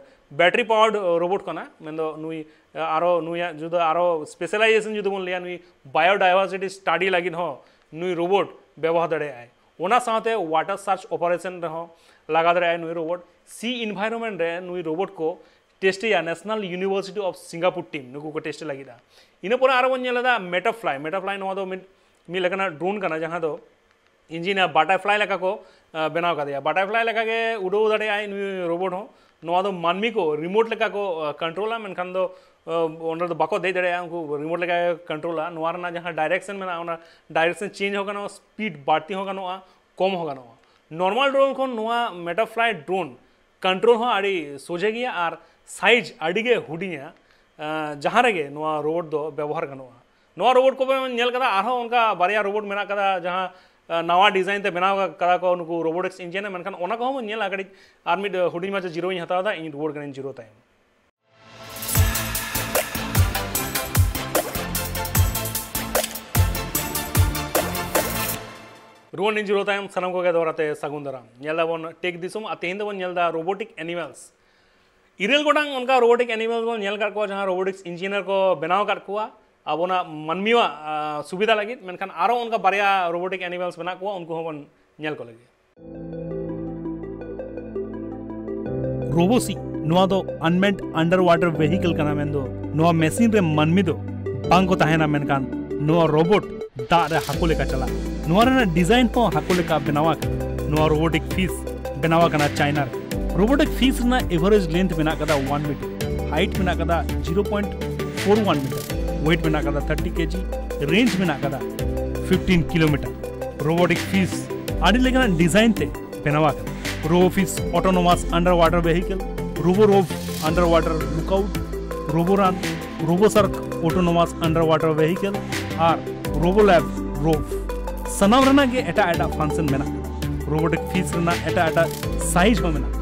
ᱵᱮᱴᱟᱨᱤ ᱯᱟᱣᱟᱨᱰ ᱨᱳᱵᱳᱴ ᱠᱟᱱᱟ᱾ ᱢᱮᱱᱫᱚ ᱱᱩᱭ ᱟᱨᱚ ᱱᱩᱭᱟᱜ ᱡᱩᱫᱟᱹ ᱟᱨᱚ ᱥᱯᱮᱥᱟᱞᱟᱭᱡᱮᱥᱚᱱ ᱡᱩᱫᱤ ᱵᱚᱱ ᱞᱟᱹᱭᱟ, ᱱᱩᱭ ᱵᱟᱭᱳᱰᱟᱭᱵᱷᱟᱨᱥᱤᱴᱤ ᱥᱴᱟᱰᱤ ᱞᱟᱹᱜᱤᱫ ᱦᱚᱸ ᱱᱩᱭ ᱨᱳᱵᱳᱴ ᱵᱮᱵᱚᱦᱟᱨ ᱫᱟᱲᱮᱭᱟᱜᱼᱟᱭ᱾ ᱚᱱᱟ ᱥᱟᱶᱛᱮ ᱣᱟᱴᱟᱨ ᱥᱟᱨᱪ ᱚᱯᱟᱨᱮᱥᱚᱱ ᱨᱮᱦᱚᱸ ᱞᱟᱜᱟᱣ ᱫᱟᱲᱮᱭᱟᱜᱼᱟᱭ ᱱᱩᱭ ᱨᱳᱵᱳᱴ᱾ ᱥᱤ ᱤᱱᱵᱷᱟᱭᱨᱚᱱᱢᱮᱱᱴ ᱨᱮ ᱱᱩᱭ ᱨᱳᱵᱳᱴ ᱠᱚ ᱴᱮᱥᱴᱮᱭᱟ National University of Singapore team, ᱱᱩᱠᱩ ᱠᱚ ᱴᱮᱥᱴ ᱞᱟᱹᱜᱤᱫ᱾ ᱤᱱᱟᱹ ᱯᱚᱨᱮ ᱟᱨᱚ ᱵᱚᱱ ᱧᱮᱞ ᱮᱫᱟ ᱢᱮᱴᱟᱯᱷᱞᱟᱭ᱾ ᱢᱮᱴᱟᱯᱷᱞᱟᱭ ᱱᱚᱣᱟ ᱫᱚ ᱢᱤᱫ ᱢᱤᱫ ᱞᱮᱠᱟᱱᱟᱜ ᱰᱨᱳᱱ ᱠᱟᱱᱟ ᱡᱟᱦᱟᱸ ᱫᱚ ᱤᱧᱡᱤᱱ ᱟᱨ ᱵᱟᱴᱟᱨᱯᱷᱞᱟᱭ ᱞᱮᱠᱟ ᱠᱚ ᱵᱮᱱᱟᱣ ᱠᱟᱫᱮᱭᱟ᱾ ᱵᱟᱴᱟᱨᱯᱷᱞᱟᱭ ᱞᱮᱠᱟᱜᱮ ᱩᱰᱟᱹᱣ ᱫᱟᱲᱮᱭᱟᱜᱼᱟᱭ ᱱᱩᱭ ᱨᱳᱵᱳᱴ ᱦᱚᱸ᱾ ᱱᱚᱣᱟ ᱫᱚ ᱢᱟᱹᱱᱢᱤ ᱠᱚ ᱨᱤᱢᱳᱴ ᱞᱮᱠᱟ ᱠᱚ ᱠᱚᱱᱴᱨᱳᱞᱟ, ᱢᱮᱱᱠᱷᱟᱱ ᱫᱚ ᱚᱸᱰᱮ ᱫᱚ ᱵᱟᱠᱚ ᱫᱮᱡ ᱫᱟᱲᱮᱭᱟᱜᱼᱟ᱾ ᱩᱱᱠᱩ ᱨᱤᱢᱳᱴ ᱞᱮᱠᱟ ᱠᱚᱱᱴᱨᱳᱞᱟ᱾ ᱱᱚᱣᱟ ᱨᱮᱱᱟᱜ ᱡᱟᱦᱟᱸ ᱰᱟᱭᱨᱮᱠᱥᱚᱱ ᱢᱮᱱᱟᱜᱼᱟ, ᱚᱱᱟ ᱰᱟᱭᱨᱮᱠᱥᱚᱱ ᱪᱮᱧᱡᱽ ᱦᱚᱸ ᱜᱟᱱᱚᱜᱼᱟ, ᱥᱯᱤᱰ ᱵᱟᱹᱲᱛᱤ ᱦᱚᱸ ᱜᱟᱱᱚᱜᱼᱟ, ᱠᱚᱢ ᱦᱚᱸ ᱜᱟᱱᱚᱜᱼᱟ᱾ ᱱᱚᱨᱢᱟᱞ ᱰᱨᱳᱱ ᱠᱷᱚᱱ ᱱᱚᱣᱟ ᱢᱮᱴᱟᱯᱷᱞᱟᱭ ᱰᱨᱳᱱ ᱠᱚᱱᱴᱨᱳᱞ ᱦᱚᱸ ᱟᱹᱰᱤ ᱥᱚᱡᱷᱮ ᱜᱮᱭᱟ ᱟᱨ ᱥᱟᱭᱤᱡᱽ ᱟᱹᱰᱤ ᱜᱮ ᱦᱩᱰᱤᱧᱟ᱾ ᱡᱟᱦᱟᱸ ᱨᱮᱜᱮ ᱱᱚᱣᱟ ᱨᱳᱵᱳᱴ ᱫᱚ ᱵᱮᱵᱚᱦᱟᱨ ᱜᱟᱱᱚᱜᱼᱟ᱾ ᱱᱚᱣᱟ ᱨᱳᱵᱳᱴ ᱠᱚᱵᱚᱱ ᱧᱮᱞ ᱠᱟᱫᱟ, ᱟᱨᱦᱚᱸ ᱚᱱᱠᱟ ᱵᱟᱨᱭᱟ ᱨᱳᱵᱳᱴ ᱢᱮᱱᱟᱜ ᱠᱟᱫᱟ ᱡᱟᱦᱟᱸ ᱱᱟᱣᱟ ᱰᱤᱡᱟᱭᱤᱱ ᱛᱮ ᱵᱮᱱᱟᱣ ᱠᱟᱫᱟ ᱠᱚ ᱱᱩᱠᱩ ᱨᱳᱵᱳᱴᱤᱠᱥ ᱤᱧᱡᱤᱱ, ᱢᱮᱱᱠᱷᱟᱱ ᱚᱱᱟ ᱠᱚᱦᱚᱸ ᱵᱚᱱ ᱧᱮᱞᱟ ᱠᱟᱹᱴᱤᱡ᱾ ᱟᱨ ᱢᱤᱫ ᱦᱩᱰᱤᱧ ᱢᱟᱪᱷᱟ ᱡᱤᱨᱟᱹᱣ ᱤᱧ ᱦᱟᱛᱟᱣ ᱮᱫᱟ, ᱤᱧ ᱨᱩᱣᱟᱹᱲ ᱠᱟᱹᱱᱟᱹᱧ ᱡᱤᱨᱟᱹᱣ ᱛᱟᱭᱚᱢ᱾ ᱨᱩᱣᱟᱹᱲ ᱱᱤᱧ ᱡᱤᱨᱟᱹᱣ ᱛᱟᱭᱚᱢ ᱥᱟᱱᱟᱢ ᱠᱚᱜᱮ ᱫᱚᱦᱲᱟ ᱛᱮ ᱥᱟᱹᱜᱩᱱ ᱫᱟᱨᱟᱢ᱾ ᱧᱮᱞ ᱫᱟᱵᱚᱱ ᱴᱮᱠ ᱫᱤᱥᱚᱢ, ᱟᱨ ᱛᱮᱦᱮᱧ ᱫᱚᱵᱚᱱ ᱧᱮᱞ ᱫᱟ ᱨᱳᱵᱳᱴᱤᱠ ᱮᱱᱤᱢᱟᱞᱥ᱾ ᱤᱨᱟᱹᱞ ᱜᱚᱴᱟᱝ ᱚᱱᱠᱟ ᱨᱳᱵᱳᱴᱤᱠ ᱮᱱᱤᱢᱟᱞᱥ ᱵᱚᱱ ᱧᱮᱞ ᱟᱠᱟᱫ ᱠᱚᱣᱟ ᱡᱟᱦᱟᱸ ᱨᱳᱵᱳᱴᱤᱠᱥ ᱤᱧᱡᱤᱱᱤᱭᱟᱨ ᱠᱚ ᱵᱮᱱᱟᱣ ᱟᱠᱟᱫ ᱠᱚᱣᱟ ᱟᱵᱚᱱᱟᱜ ᱢᱟᱹᱱᱢᱤᱭᱟᱜ ᱥᱩᱵᱤᱫᱷᱟ ᱞᱟᱹᱜᱤᱫ᱾ ᱢᱮᱱᱠᱷᱟᱱ ᱟᱨᱚ ᱚᱱᱠᱟ ᱵᱟᱨᱭᱟ ᱨᱳᱵᱳᱴᱤᱠ ᱮᱱᱤᱢᱟᱞᱥ ᱢᱮᱱᱟᱜ ᱠᱚᱣᱟ, ᱩᱱᱠᱩ ᱦᱚᱸᱵᱚᱱ ᱧᱮᱞ ᱠᱚ ᱞᱟᱹᱜᱤᱫ᱾ ᱨᱳᱵᱳᱥᱤ ᱱᱚᱣᱟ ᱫᱚ ᱟᱱᱢᱮᱱᱰ ᱟᱱᱰᱟᱨ ᱣᱟᱴᱟᱨ ᱵᱷᱮᱦᱤᱠᱮᱞ ᱠᱟᱱᱟ, ᱢᱮᱱᱫᱚ ᱱᱚᱣᱟ ᱢᱮᱥᱤᱱ ᱨᱮ ᱢᱟᱹᱱᱢᱤ ᱫᱚ ᱵᱟᱝ ᱠᱚ ᱛᱟᱦᱮᱱᱟ, ᱢᱮᱱᱠᱷᱟᱱ ᱱᱚᱣᱟ ᱨᱳᱵᱳᱴ ᱫᱟᱜ ᱨᱮ ᱦᱟᱹᱠᱩ ᱞᱮᱠᱟ ᱪᱟᱞᱟᱜᱼᱟ᱾ ᱱᱚᱣᱟ ᱨᱮᱱᱟᱜ ᱰᱤᱡᱟᱭᱤᱱ ᱦᱚᱸ ᱦᱟᱹᱠᱩ ᱞᱮᱠᱟ ᱵᱮᱱᱟᱣ ᱟᱠᱟᱱᱟ᱾ ᱱᱚᱣᱟ ᱨᱳᱵᱳᱴᱤᱠ ᱯᱷᱤᱥ ᱵᱮᱱᱟᱣ ᱟᱠᱟᱱᱟ ᱪᱟᱭᱱᱟ ᱨᱮ᱾ ᱨᱳᱵᱳᱴᱤᱠ ᱯᱷᱤᱥ ᱨᱮᱱᱟᱜ ᱮᱵᱷᱟᱨᱮᱡᱽ ᱞᱮᱱᱛᱷ ᱢᱮᱱᱟᱜ ᱠᱟᱫᱟ ᱚᱣᱟᱱ ᱢᱤᱴᱟᱨ, ᱦᱟᱭᱤᱴ ᱢᱮᱱᱟᱜ ᱠᱟᱫᱟ zero point four one metre, weight ᱢᱮᱱᱟᱜ ᱠᱟᱫᱟ ᱛᱷᱟᱨᱴᱤ ᱠᱮᱡᱤ, ᱨᱮᱧᱡᱽ ᱢᱮᱱᱟᱜ ᱠᱟᱫᱟ ᱯᱷᱤᱯᱴᱤᱱ ᱠᱤᱞᱳᱢᱤᱴᱟᱨ᱾ ᱨᱳᱵᱳᱴᱤᱠ ᱯᱷᱤᱥ ᱟᱹᱰᱤ ᱞᱮᱠᱟᱱᱟᱜ ᱰᱤᱡᱟᱭᱤᱱ ᱛᱮ ᱵᱮᱱᱟᱣ ᱟᱠᱟᱱᱟ᱾ Robo fish autonomous underwater vehicle, robo ᱨᱳᱵᱷ ᱟᱱᱰᱟᱨ ᱣᱟᱴᱟᱨ ᱞᱩᱠᱟᱩᱴ, ᱨᱳᱵᱳ ᱨᱟᱱ, robo shark autonomous underwater vehicle ᱟᱨ ᱨᱳᱵᱳ ᱞᱮᱵ ᱨᱳᱵᱷ᱾ ᱥᱟᱱᱟᱢ ᱨᱮᱱᱟᱜ ᱜᱮ ᱮᱴᱟᱜ ᱮᱴᱟᱜ ᱯᱷᱟᱱᱥᱮᱱ ᱢᱮᱱᱟᱜ ᱠᱟᱫᱟ᱾ ᱨᱳᱵᱳᱴᱤᱠ ᱯᱷᱤᱥ ᱨᱮᱱᱟᱜ ᱮᱴᱟᱜ ᱮᱴᱟᱜ ᱥᱟᱭᱤᱡᱽ ᱦᱚᱸ ᱢᱮᱱᱟᱜ ᱠᱟᱫᱟ᱾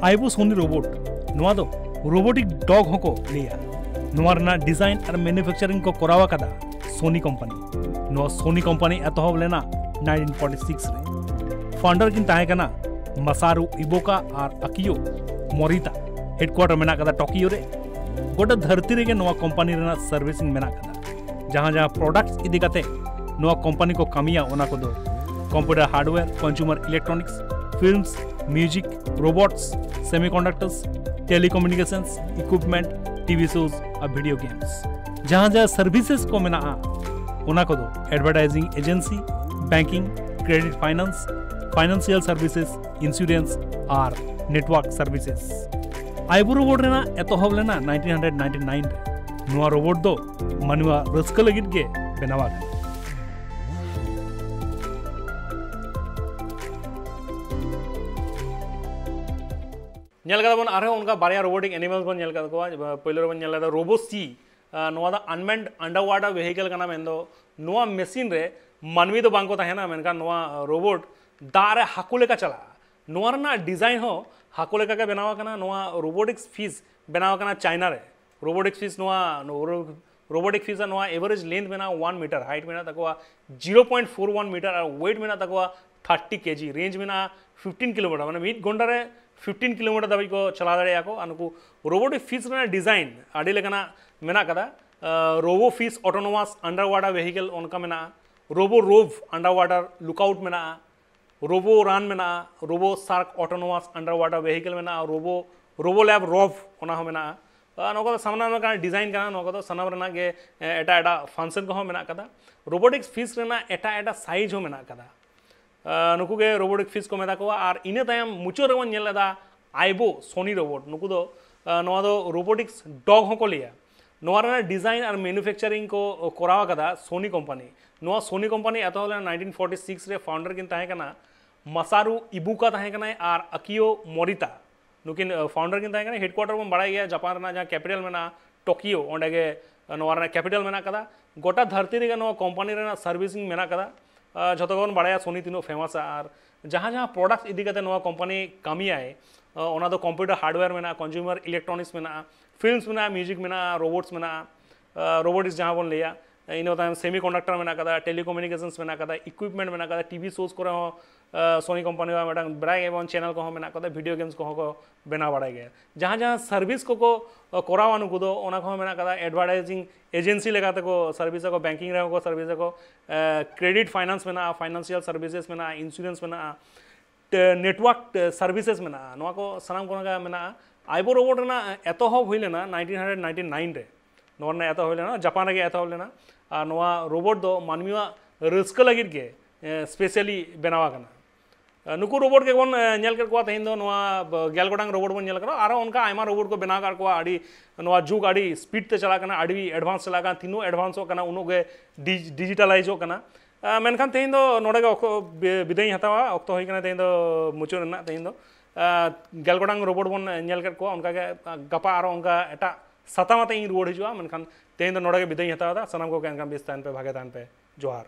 ᱟᱭᱵᱳ ᱥᱳᱱᱤ ᱨᱳᱵᱳᱴ, ᱱᱚᱣᱟ ᱫᱚ ᱨᱳᱵᱳᱴᱤᱠ ᱰᱚᱜ ᱦᱚᱸᱠᱚ ᱞᱟᱹᱭᱟ᱾ ᱱᱚᱣᱟ ᱨᱮᱱᱟᱜ ᱰᱤᱡᱟᱭᱤᱱ ᱟᱨ ᱢᱮᱱᱩᱯᱷᱮᱠᱪᱟᱨᱤᱝ ᱠᱚ ᱠᱚᱨᱟᱣ ᱟᱠᱟᱫᱟ ᱥᱳᱱᱤ ᱠᱳᱢᱯᱟᱱᱤ᱾ ᱱᱚᱣᱟ ᱥᱳᱱᱤ ᱠᱳᱢᱯᱟᱱᱤ ᱮᱛᱚᱦᱚᱵ ᱞᱮᱱᱟ ᱱᱟᱭᱤᱱᱴᱤᱱ ᱯᱷᱚᱨᱴᱤ ᱥᱤᱠᱥ ᱨᱮ᱾ ᱯᱷᱟᱣᱩᱱᱰᱟᱨ ᱠᱤᱱ ᱛᱟᱦᱮᱸ ᱠᱟᱱᱟ ᱢᱟᱥᱟᱨᱩ ᱤᱵᱳᱠᱟ ᱟᱨ ᱟᱠᱤᱭᱳ ᱢᱚᱨᱤᱛᱟ᱾ ᱦᱮᱰᱠᱩᱣᱟᱴᱟᱨ ᱢᱮᱱᱟᱜ ᱠᱟᱫᱟ ᱴᱳᱠᱤᱭᱳ ᱨᱮ᱾ ᱜᱚᱴᱟ ᱫᱷᱟᱹᱨᱛᱤ ᱨᱮᱜᱮ ᱱᱚᱣᱟ ᱠᱳᱢᱯᱟᱱᱤ ᱨᱮᱱᱟᱜ ᱥᱟᱨᱵᱷᱤᱥᱤᱝ ᱢᱮᱱᱟᱜ ᱠᱟᱫᱟ᱾ ᱡᱟᱦᱟᱸ ᱡᱟᱦᱟᱸ ᱯᱨᱚᱰᱟᱠᱴᱥ ᱤᱫᱤ ᱠᱟᱛᱮ ᱱᱚᱣᱟ ᱠᱳᱢᱯᱟᱱᱤ ᱠᱚ ᱠᱟᱹᱢᱤᱭᱟ, ᱚᱱᱟ ᱠᱚᱫᱚ computer hardware, consumer electronics, films, music, robots, semiconductors, telecommunications, equipment, TV shows ᱟᱨ ᱵᱷᱤᱰᱤᱭᱳ ᱜᱮᱢᱥ᱾ ᱡᱟᱦᱟᱸ ᱡᱟᱦᱟᱸ ᱥᱟᱨᱵᱷᱤᱥᱮᱥ ᱠᱚ ᱢᱮᱱᱟᱜᱼᱟ, ᱚᱱᱟ ᱠᱚᱫᱚ advertising agency, banking, credit finance, financial services, insurance ᱟᱨ ᱱᱮᱴᱣᱟᱨᱠ ᱥᱟᱨᱵᱷᱤᱥᱮᱥ᱾ ᱟᱭᱵᱳ ᱨᱳᱵᱳᱴ ᱨᱮᱱᱟᱜ ᱮᱛᱚᱦᱚᱵ ᱞᱮᱱᱟ ᱱᱟᱭᱤᱱᱴᱤᱱ ᱦᱟᱱᱰᱨᱮᱰ ᱱᱟᱭᱤᱱᱴᱤ ᱱᱟᱭᱤᱱ ᱨᱮ᱾ ᱱᱚᱣᱟ ᱨᱳᱵᱳᱴ ᱫᱚ ᱢᱟᱱᱣᱟ ᱨᱟᱹᱥᱠᱟᱹ ᱞᱟᱹᱜᱤᱫ ᱜᱮ ᱵᱮᱱᱟᱣ ᱟᱠᱟᱱᱟ᱾ ᱧᱮᱞ ᱠᱟᱫᱟ ᱵᱚᱱ ᱟᱨᱦᱚᱸ ᱚᱱᱠᱟ ᱵᱟᱨᱭᱟ ᱨᱳᱵᱳᱴᱤᱠ ᱮᱱᱤᱢᱟᱞᱥ ᱵᱚᱱ ᱧᱮᱞ ᱠᱟᱫ ᱠᱚᱣᱟ᱾ ᱯᱳᱭᱞᱳ ᱨᱮᱵᱚᱱ ᱧᱮᱞ ᱞᱮᱫᱟ ᱨᱳᱵᱳ ᱥᱤ᱾ ᱟᱨ ᱱᱚᱣᱟ ᱫᱚ ᱟᱱᱢᱮᱱᱰ ᱟᱱᱰᱟᱨ ᱣᱟᱴᱟᱨ ᱵᱷᱮᱦᱤᱠᱮᱞ ᱠᱟᱱᱟ, ᱢᱮᱱᱫᱚ ᱱᱚᱣᱟ ᱢᱮᱥᱤᱱ ᱨᱮ ᱢᱟᱹᱱᱢᱤ ᱫᱚ ᱵᱟᱝ ᱠᱚ ᱛᱟᱦᱮᱱᱟ, ᱢᱮᱱᱠᱷᱟᱱ ᱱᱚᱣᱟ ᱨᱳᱵᱳᱴ ᱫᱟᱜ ᱨᱮ ᱦᱟᱹᱠᱩ ᱞᱮᱠᱟ ᱪᱟᱞᱟᱜᱼᱟ᱾ ᱱᱚᱣᱟ ᱨᱮᱱᱟᱜ ᱰᱤᱡᱟᱭᱤᱱ ᱦᱚᱸ ᱦᱟᱹᱠᱩ ᱞᱮᱠᱟ ᱜᱮ ᱵᱮᱱᱟᱣ ᱟᱠᱟᱱᱟ᱾ ᱱᱚᱣᱟ ᱨᱳᱵᱳᱴᱤᱠ ᱯᱷᱤᱥ ᱵᱮᱱᱟᱣ ᱟᱠᱟᱱᱟ ᱪᱟᱭᱱᱟ ᱨᱮ᱾ ᱨᱳᱵᱳᱴᱤᱠ ᱯᱷᱤᱥ ᱱᱚᱣᱟ ᱨᱳᱵᱳᱴᱤᱠ ᱯᱷᱤᱥ ᱟᱜ ᱱᱚᱣᱟ ᱮᱵᱷᱟᱨᱮᱡᱽ ᱞᱮᱱᱛᱷ ᱢᱮᱱᱟᱜᱼᱟ ᱚᱣᱟᱱ ᱢᱤᱴᱟᱨ, ᱦᱟᱭᱤᱴ ᱢᱮᱱᱟᱜ ᱛᱟᱠᱚᱣᱟ zero point four one metre ᱟᱨ ᱳᱭᱮᱴ ᱢᱮᱱᱟᱜ ᱛᱟᱠᱚᱣᱟ ᱛᱷᱟᱨᱴᱤ ᱠᱮᱡᱤ, ᱨᱮᱧᱡᱽ ᱢᱮᱱᱟᱜᱼᱟ ᱯᱷᱤᱯᱴᱤᱱ ᱠᱤᱞᱳᱢᱤᱴᱟᱨ, ᱢᱟᱱᱮ ᱢᱤᱫ ᱜᱷᱚᱱᱴᱟ ᱨᱮ ᱯᱷᱤᱯᱴᱤᱱ ᱠᱤᱞᱳᱢᱤᱴᱟᱨ ᱫᱷᱟᱹᱵᱤᱡ ᱠᱚ ᱪᱟᱞᱟᱣ ᱫᱟᱲᱮᱭᱟᱜᱼᱟ ᱠᱚ᱾ ᱟᱨ ᱱᱩᱠᱩ ᱨᱳᱵᱳᱴᱤᱠ ᱯᱷᱤᱥ ᱨᱮᱱᱟᱜ ᱰᱤᱡᱟᱭᱤᱱ ᱟᱹᱰᱤ ᱞᱮᱠᱟᱱᱟᱜ ᱢᱮᱱᱟᱜ ᱠᱟᱫᱟ᱾ ᱨᱳᱵᱳ fish autonomous underwater vehicle ᱚᱱᱠᱟ ᱢᱮᱱᱟᱜᱼᱟ, ᱨᱳᱵᱳ ᱨᱳᱵᱷ ᱟᱱᱰᱟᱨ ᱣᱟᱴᱟᱨ ᱞᱩᱠᱟᱩᱴ ᱢᱮᱱᱟᱜᱼᱟ, ᱨᱳᱵᱳ ᱨᱟᱱ ᱢᱮᱱᱟᱜᱼᱟ, ᱨᱳᱵᱳ shark autonomous underwater vehicle ᱢᱮᱱᱟᱜᱼᱟ, ᱨᱳᱵᱳ ᱨᱳᱵᱳ ᱞᱮᱵ ᱨᱳᱵᱷ ᱚᱱᱟ ᱦᱚᱸ ᱢᱮᱱᱟᱜᱼᱟ᱾ ᱟᱨ ᱱᱚᱣᱟ ᱠᱚᱫᱚ ᱥᱟᱱᱟᱢ ᱞᱮᱠᱟᱱ ᱰᱤᱡᱟᱭᱤᱱ ᱠᱟᱱᱟ, ᱱᱚᱣᱟ ᱠᱚᱫᱚ ᱥᱟᱱᱟᱢ ᱨᱮᱱᱟᱜ ᱜᱮ ᱮ, ᱮᱴᱟᱜ ᱮᱴᱟᱜ ᱯᱷᱟᱱᱥᱮᱱ ᱠᱚᱦᱚᱸ ᱢᱮᱱᱟᱜ ᱠᱟᱫᱟ᱾ ᱨᱳᱵᱳᱴᱤᱠ ᱯᱷᱤᱥ ᱨᱮᱱᱟᱜ ᱮᱴᱟᱜ ᱮᱴᱟᱜ ᱥᱟᱭᱤᱡᱽ ᱦᱚᱸ ᱢᱮᱱᱟᱜ ᱠᱟᱫᱟ᱾ ᱟᱨ ᱱᱩᱠᱩ ᱜᱮ ᱨᱳᱵᱳᱴᱤᱠ ᱯᱷᱤᱥ ᱠᱚ ᱢᱮᱛᱟ ᱠᱚᱣᱟ᱾ ᱟᱨ ᱤᱱᱟᱹ ᱛᱟᱭᱚᱢ ᱢᱩᱪᱟᱹᱫ ᱨᱮᱵᱚᱱ ᱧᱮᱞ ᱞᱮᱫᱟ ᱟᱭᱵᱳ ᱥᱳᱱᱤ ᱨᱳᱵᱳᱴ᱾ ᱱᱩᱠᱩ ᱫᱚ ᱟᱨ ᱱᱚᱣᱟ ᱫᱚ ᱨᱳᱵᱳᱴᱤᱠᱥ ᱰᱚᱜᱽ ᱦᱚᱸᱠᱚ ᱞᱟᱹᱭᱟ᱾ ᱱᱚᱣᱟ ᱨᱮᱱᱟᱜ ᱰᱤᱡᱟᱭᱤᱱ ᱟᱨ ᱢᱮᱱᱩᱯᱷᱮᱠᱪᱟᱨᱤᱝ ᱠᱚ ᱠᱚᱨᱟᱣ ᱟᱠᱟᱫᱟ ᱥᱳᱱᱤ ᱠᱳᱢᱯᱟᱱᱤ᱾ ᱱᱚᱣᱟ ᱥᱳᱱᱤ ᱠᱳᱢᱯᱟᱱᱤ ᱮᱛᱚᱦᱚᱵ ᱞᱮᱱᱟ ᱱᱟᱭᱤᱱᱴᱤᱱ ᱯᱷᱳᱨᱴᱤ ᱥᱤᱠᱥ ᱨᱮ᱾ ᱯᱷᱟᱣᱩᱱᱰᱟᱨ ᱠᱤᱱ ᱛᱟᱦᱮᱸ ᱠᱟᱱᱟ ᱢᱟᱥᱟᱨᱩ ᱤᱵᱩᱠᱟ ᱛᱟᱦᱮᱸ ᱠᱟᱱᱟᱭ ᱟᱨ ᱟᱠᱤᱭᱳ ᱢᱚᱨᱤᱛᱟ᱾ ᱱᱩᱠᱤᱱ ᱯᱷᱟᱣᱩᱱᱰᱟᱨ ᱠᱤᱱ ᱛᱟᱦᱮᱸ ᱠᱟᱱᱟ᱾ ᱦᱮᱰᱠᱩᱣᱟᱴᱟᱨ ᱵᱚᱱ ᱵᱟᱲᱟᱭ ᱜᱮᱭᱟ ᱡᱟᱯᱟᱱ ᱨᱮᱱᱟᱜ ᱡᱟᱦᱟᱸ ᱠᱮᱯᱤᱴᱟᱞ ᱢᱮᱱᱟᱜᱼᱟ ᱴᱳᱠᱤᱭᱳ, ᱚᱸᱰᱮ ᱜᱮ ᱱᱚᱣᱟ ᱨᱮᱱᱟᱜ ᱠᱮᱯᱤᱴᱟᱞ ᱢᱮᱱᱟᱜ ᱠᱟᱫᱟ᱾ ᱜᱚᱴᱟ ᱫᱷᱟᱹᱨᱛᱤ ᱨᱮᱜᱮ ᱱᱚᱣᱟ ᱠᱳᱢᱯᱟᱱᱤ ᱨᱮᱱᱟᱜ ᱥᱟᱨᱵᱷᱤᱥᱤᱝ ᱢᱮᱱᱟᱜ ᱠᱟᱫᱟ᱾ ᱡᱷᱚᱛᱚ ᱜᱮᱵᱚᱱ ᱵᱟᱲᱟᱭᱟ ᱥᱳᱱᱤ ᱛᱤᱱᱟᱹᱜ ᱯᱷᱮᱢᱟᱥᱟ ᱟᱨ ᱡᱟᱦᱟᱸ ᱡᱟᱦᱟᱸ ᱯᱨᱚᱰᱟᱠᱴ ᱤᱫᱤ ᱠᱟᱛᱮ ᱱᱚᱣᱟ ᱠᱳᱢᱯᱟᱱᱤ ᱠᱟᱹᱢᱤᱭᱟᱭ, ᱚᱱᱟ ᱫᱚ ᱠᱚᱢᱯᱤᱭᱩᱴᱟᱨ ᱦᱟᱨᱰᱣᱮᱭᱟᱨ ᱢᱮᱱᱟᱜᱼᱟ, ᱠᱚᱱᱡᱩᱢᱟᱨ ᱤᱞᱮᱠᱴᱨᱚᱱᱤᱠᱥ ᱢᱮᱱᱟᱜᱼᱟ, ᱯᱷᱤᱞᱢᱥ ᱢᱮᱱᱟᱜᱼᱟ, ᱢᱤᱭᱩᱡᱤᱠ ᱢᱮᱱᱟᱜᱼᱟ, ᱨᱳᱵᱳᱴᱥ ᱢᱮᱱᱟᱜᱼᱟ, ᱨᱳᱵᱳᱴᱤᱠᱥ ᱡᱟᱦᱟᱸ ᱵᱚᱱ ᱞᱟᱹᱭᱟ, ᱤᱱᱟᱹ ᱛᱟᱭᱚᱢ ᱥᱮᱢᱤ ᱠᱚᱱᱰᱟᱠᱴᱟᱨ ᱢᱮᱱᱟᱜ ᱠᱟᱫᱟ, ᱴᱮᱞᱤᱠᱚᱢᱤᱭᱩᱱᱤᱠᱮᱥᱚᱱᱥ ᱢᱮᱱᱟᱜ ᱠᱟᱫᱟ, ᱤᱠᱩᱭᱤᱯᱢᱮᱱᱴ ᱢᱮᱱᱟᱜ ᱠᱟᱫᱟ, ᱴᱤᱵᱷᱤ ᱥᱳᱥ ᱠᱚᱨᱮ ᱦᱚᱸ ᱥᱳᱱᱤ ᱠᱳᱢᱯᱟᱱᱤᱭᱟᱜ ᱢᱤᱫᱴᱟᱝ ᱵᱨᱟᱭ ᱮᱵᱚᱝ ᱪᱮᱱᱮᱞ ᱠᱚᱦᱚᱸ ᱢᱮᱱᱟᱜ ᱠᱟᱫᱟ, ᱵᱷᱤᱰᱤᱭᱳ ᱜᱮᱢᱥ ᱠᱚᱦᱚᱸ ᱠᱚ ᱵᱮᱱᱟᱣ ᱵᱟᱲᱟᱭ ᱜᱮᱭᱟ᱾ ᱡᱟᱦᱟᱸ ᱡᱟᱦᱟᱸ ᱥᱟᱨᱵᱷᱤᱥ ᱠᱚᱠᱚ ᱠᱚᱨᱟᱣᱟ ᱱᱩᱠᱩ ᱫᱚ, ᱚᱱᱟ ᱠᱚᱦᱚᱸ ᱢᱮᱱᱟᱜ ᱠᱟᱫᱟ᱾ ᱮᱰᱵᱷᱟᱨᱴᱟᱭᱡᱤᱝ ᱮᱡᱮᱱᱥᱤ ᱞᱮᱠᱟᱛᱮ ᱠᱚ ᱥᱟᱨᱵᱷᱤᱥ ᱟᱠᱚ, ᱵᱮᱝᱠᱤᱝ ᱨᱮᱦᱚᱸ ᱠᱚ ᱥᱟᱨᱵᱷᱤᱥ ᱟᱠᱚ, ᱠᱨᱮᱰᱤᱴ ᱯᱷᱟᱭᱱᱟᱱᱥ ᱢᱮᱱᱟᱜᱼᱟ, ᱯᱷᱟᱭᱱᱟᱱᱥᱤᱭᱟᱞ ᱥᱟᱨᱵᱷᱤᱥᱮᱥ ᱢᱮᱱᱟᱜᱼᱟ, ᱤᱱᱥᱩᱨᱮᱱᱥ ᱢᱮᱱᱟᱜᱼᱟ, ᱱᱮᱴᱣᱟᱨᱠ ᱥᱟᱨᱵᱷᱤᱥᱮᱥ ᱢᱮᱱᱟᱜᱼᱟ, ᱱᱚᱣᱟ ᱠᱚ ᱥᱟᱱᱟᱢ ᱠᱚ ᱢᱮᱱᱟᱜᱼᱟ᱾ ᱟᱭᱵᱳ ᱨᱳᱵᱳᱴ ᱨᱮᱱᱟᱜ ᱮᱛᱚᱦᱚᱵ ᱦᱩᱭ ᱞᱮᱱᱟ ᱱᱟᱭᱤᱱᱴᱤᱱ ᱦᱟᱱᱰᱨᱮᱰ ᱱᱟᱭᱤᱱᱴᱤ ᱱᱟᱭᱤᱱ ᱨᱮ᱾ ᱱᱚᱣᱟ ᱨᱮᱱᱟᱜ ᱮᱛᱚᱦᱚᱵ ᱦᱩᱭ ᱞᱮᱱᱟ, ᱡᱟᱯᱟᱱ ᱨᱮᱜᱮ ᱮᱛᱚᱦᱚᱵ ᱞᱮᱱᱟ᱾ ᱟᱨ ᱱᱚᱣᱟ ᱨᱳᱵᱳᱴ ᱫᱚ ᱢᱟᱹᱱᱢᱤᱭᱟᱜ ᱨᱟᱹᱥᱠᱟᱹ ᱞᱟᱹᱜᱤᱫ ᱜᱮ ᱥᱯᱮᱥᱟᱞᱤ ᱵᱮᱱᱟᱣ ᱟᱠᱟᱱᱟ᱾ ᱱᱩᱠᱩ ᱨᱳᱵᱳᱴ ᱜᱮᱵᱚᱱ ᱧᱮᱞ ᱠᱮᱫ ᱠᱚᱣᱟ ᱛᱮᱦᱮᱧ ᱫᱚ, ᱱᱚᱣᱟ ᱜᱮᱞ ᱜᱚᱴᱟᱝ ᱨᱳᱵᱳᱴ ᱵᱚᱱ ᱧᱮᱞ ᱠᱟᱫᱟ᱾ ᱟᱨᱚ ᱚᱱᱠᱟ ᱟᱭᱢᱟ ᱨᱳᱵᱳᱴ ᱠᱚ ᱵᱮᱱᱟᱣ ᱟᱠᱟᱫ ᱠᱚᱣᱟ᱾ ᱟᱹᱰᱤ, ᱱᱚᱣᱟ ᱡᱩᱜᱽ ᱟᱹᱰᱤ ᱥᱯᱤᱰ ᱛᱮ ᱪᱟᱞᱟᱜ ᱠᱟᱱᱟ, ᱟᱹᱰᱤ ᱮᱰᱵᱷᱟᱱᱥ ᱪᱟᱞᱟᱜ ᱠᱟᱱᱟ᱾ ᱛᱤᱱᱟᱹᱜ ᱮᱰᱵᱷᱟᱱᱥᱚᱜ ᱠᱟᱱᱟ ᱩᱱᱟᱹᱜ ᱜᱮ ᱰᱤᱡᱤᱴᱟᱞᱟᱭᱤᱡᱚᱜ ᱠᱟᱱᱟ᱾ ᱢᱮᱱᱠᱷᱟᱱ ᱛᱮᱦᱮᱧ ᱫᱚ ᱱᱚᱰᱮ ᱜᱮ ᱵᱤᱫᱟᱹᱭ ᱤᱧ ᱦᱟᱛᱟᱣᱟ, ᱚᱠᱛᱚ ᱦᱩᱭ ᱠᱟᱱᱟ ᱛᱮᱦᱮᱧ ᱫᱚ ᱢᱩᱪᱟᱹᱫ ᱨᱮᱱᱟᱜ᱾ ᱛᱮᱦᱮᱧ ᱫᱚ ᱜᱮᱞ ᱜᱚᱴᱟᱝ ᱨᱳᱵᱳᱴ ᱵᱚᱱ ᱧᱮᱞ ᱠᱮᱫ ᱠᱚᱣᱟ᱾ ᱚᱱᱠᱟᱜᱮ ᱜᱟᱯᱟ ᱟᱨᱚ ᱚᱱᱠᱟ ᱮᱴᱟᱜ ᱥᱟᱛᱟᱢ ᱟᱛᱮ ᱤᱧ ᱨᱩᱣᱟᱹᱲ ᱦᱤᱡᱩᱜᱼᱟ᱾ ᱢᱮᱱᱠᱷᱟᱱ ᱛᱮᱦᱮᱧ ᱫᱚ ᱱᱚᱰᱮ ᱜᱮ ᱵᱤᱫᱟᱹᱭ ᱤᱧ ᱦᱟᱛᱟᱣ ᱮᱫᱟ᱾ ᱥᱟᱱᱟᱢ ᱠᱚᱜᱮ ᱮᱱᱠᱷᱟᱱ ᱵᱮᱥ ᱛᱟᱦᱮᱱ ᱯᱮ, ᱵᱷᱟᱜᱮ ᱛᱟᱦᱮᱱ ᱯᱮ᱾ ᱡᱚᱦᱟᱨ᱾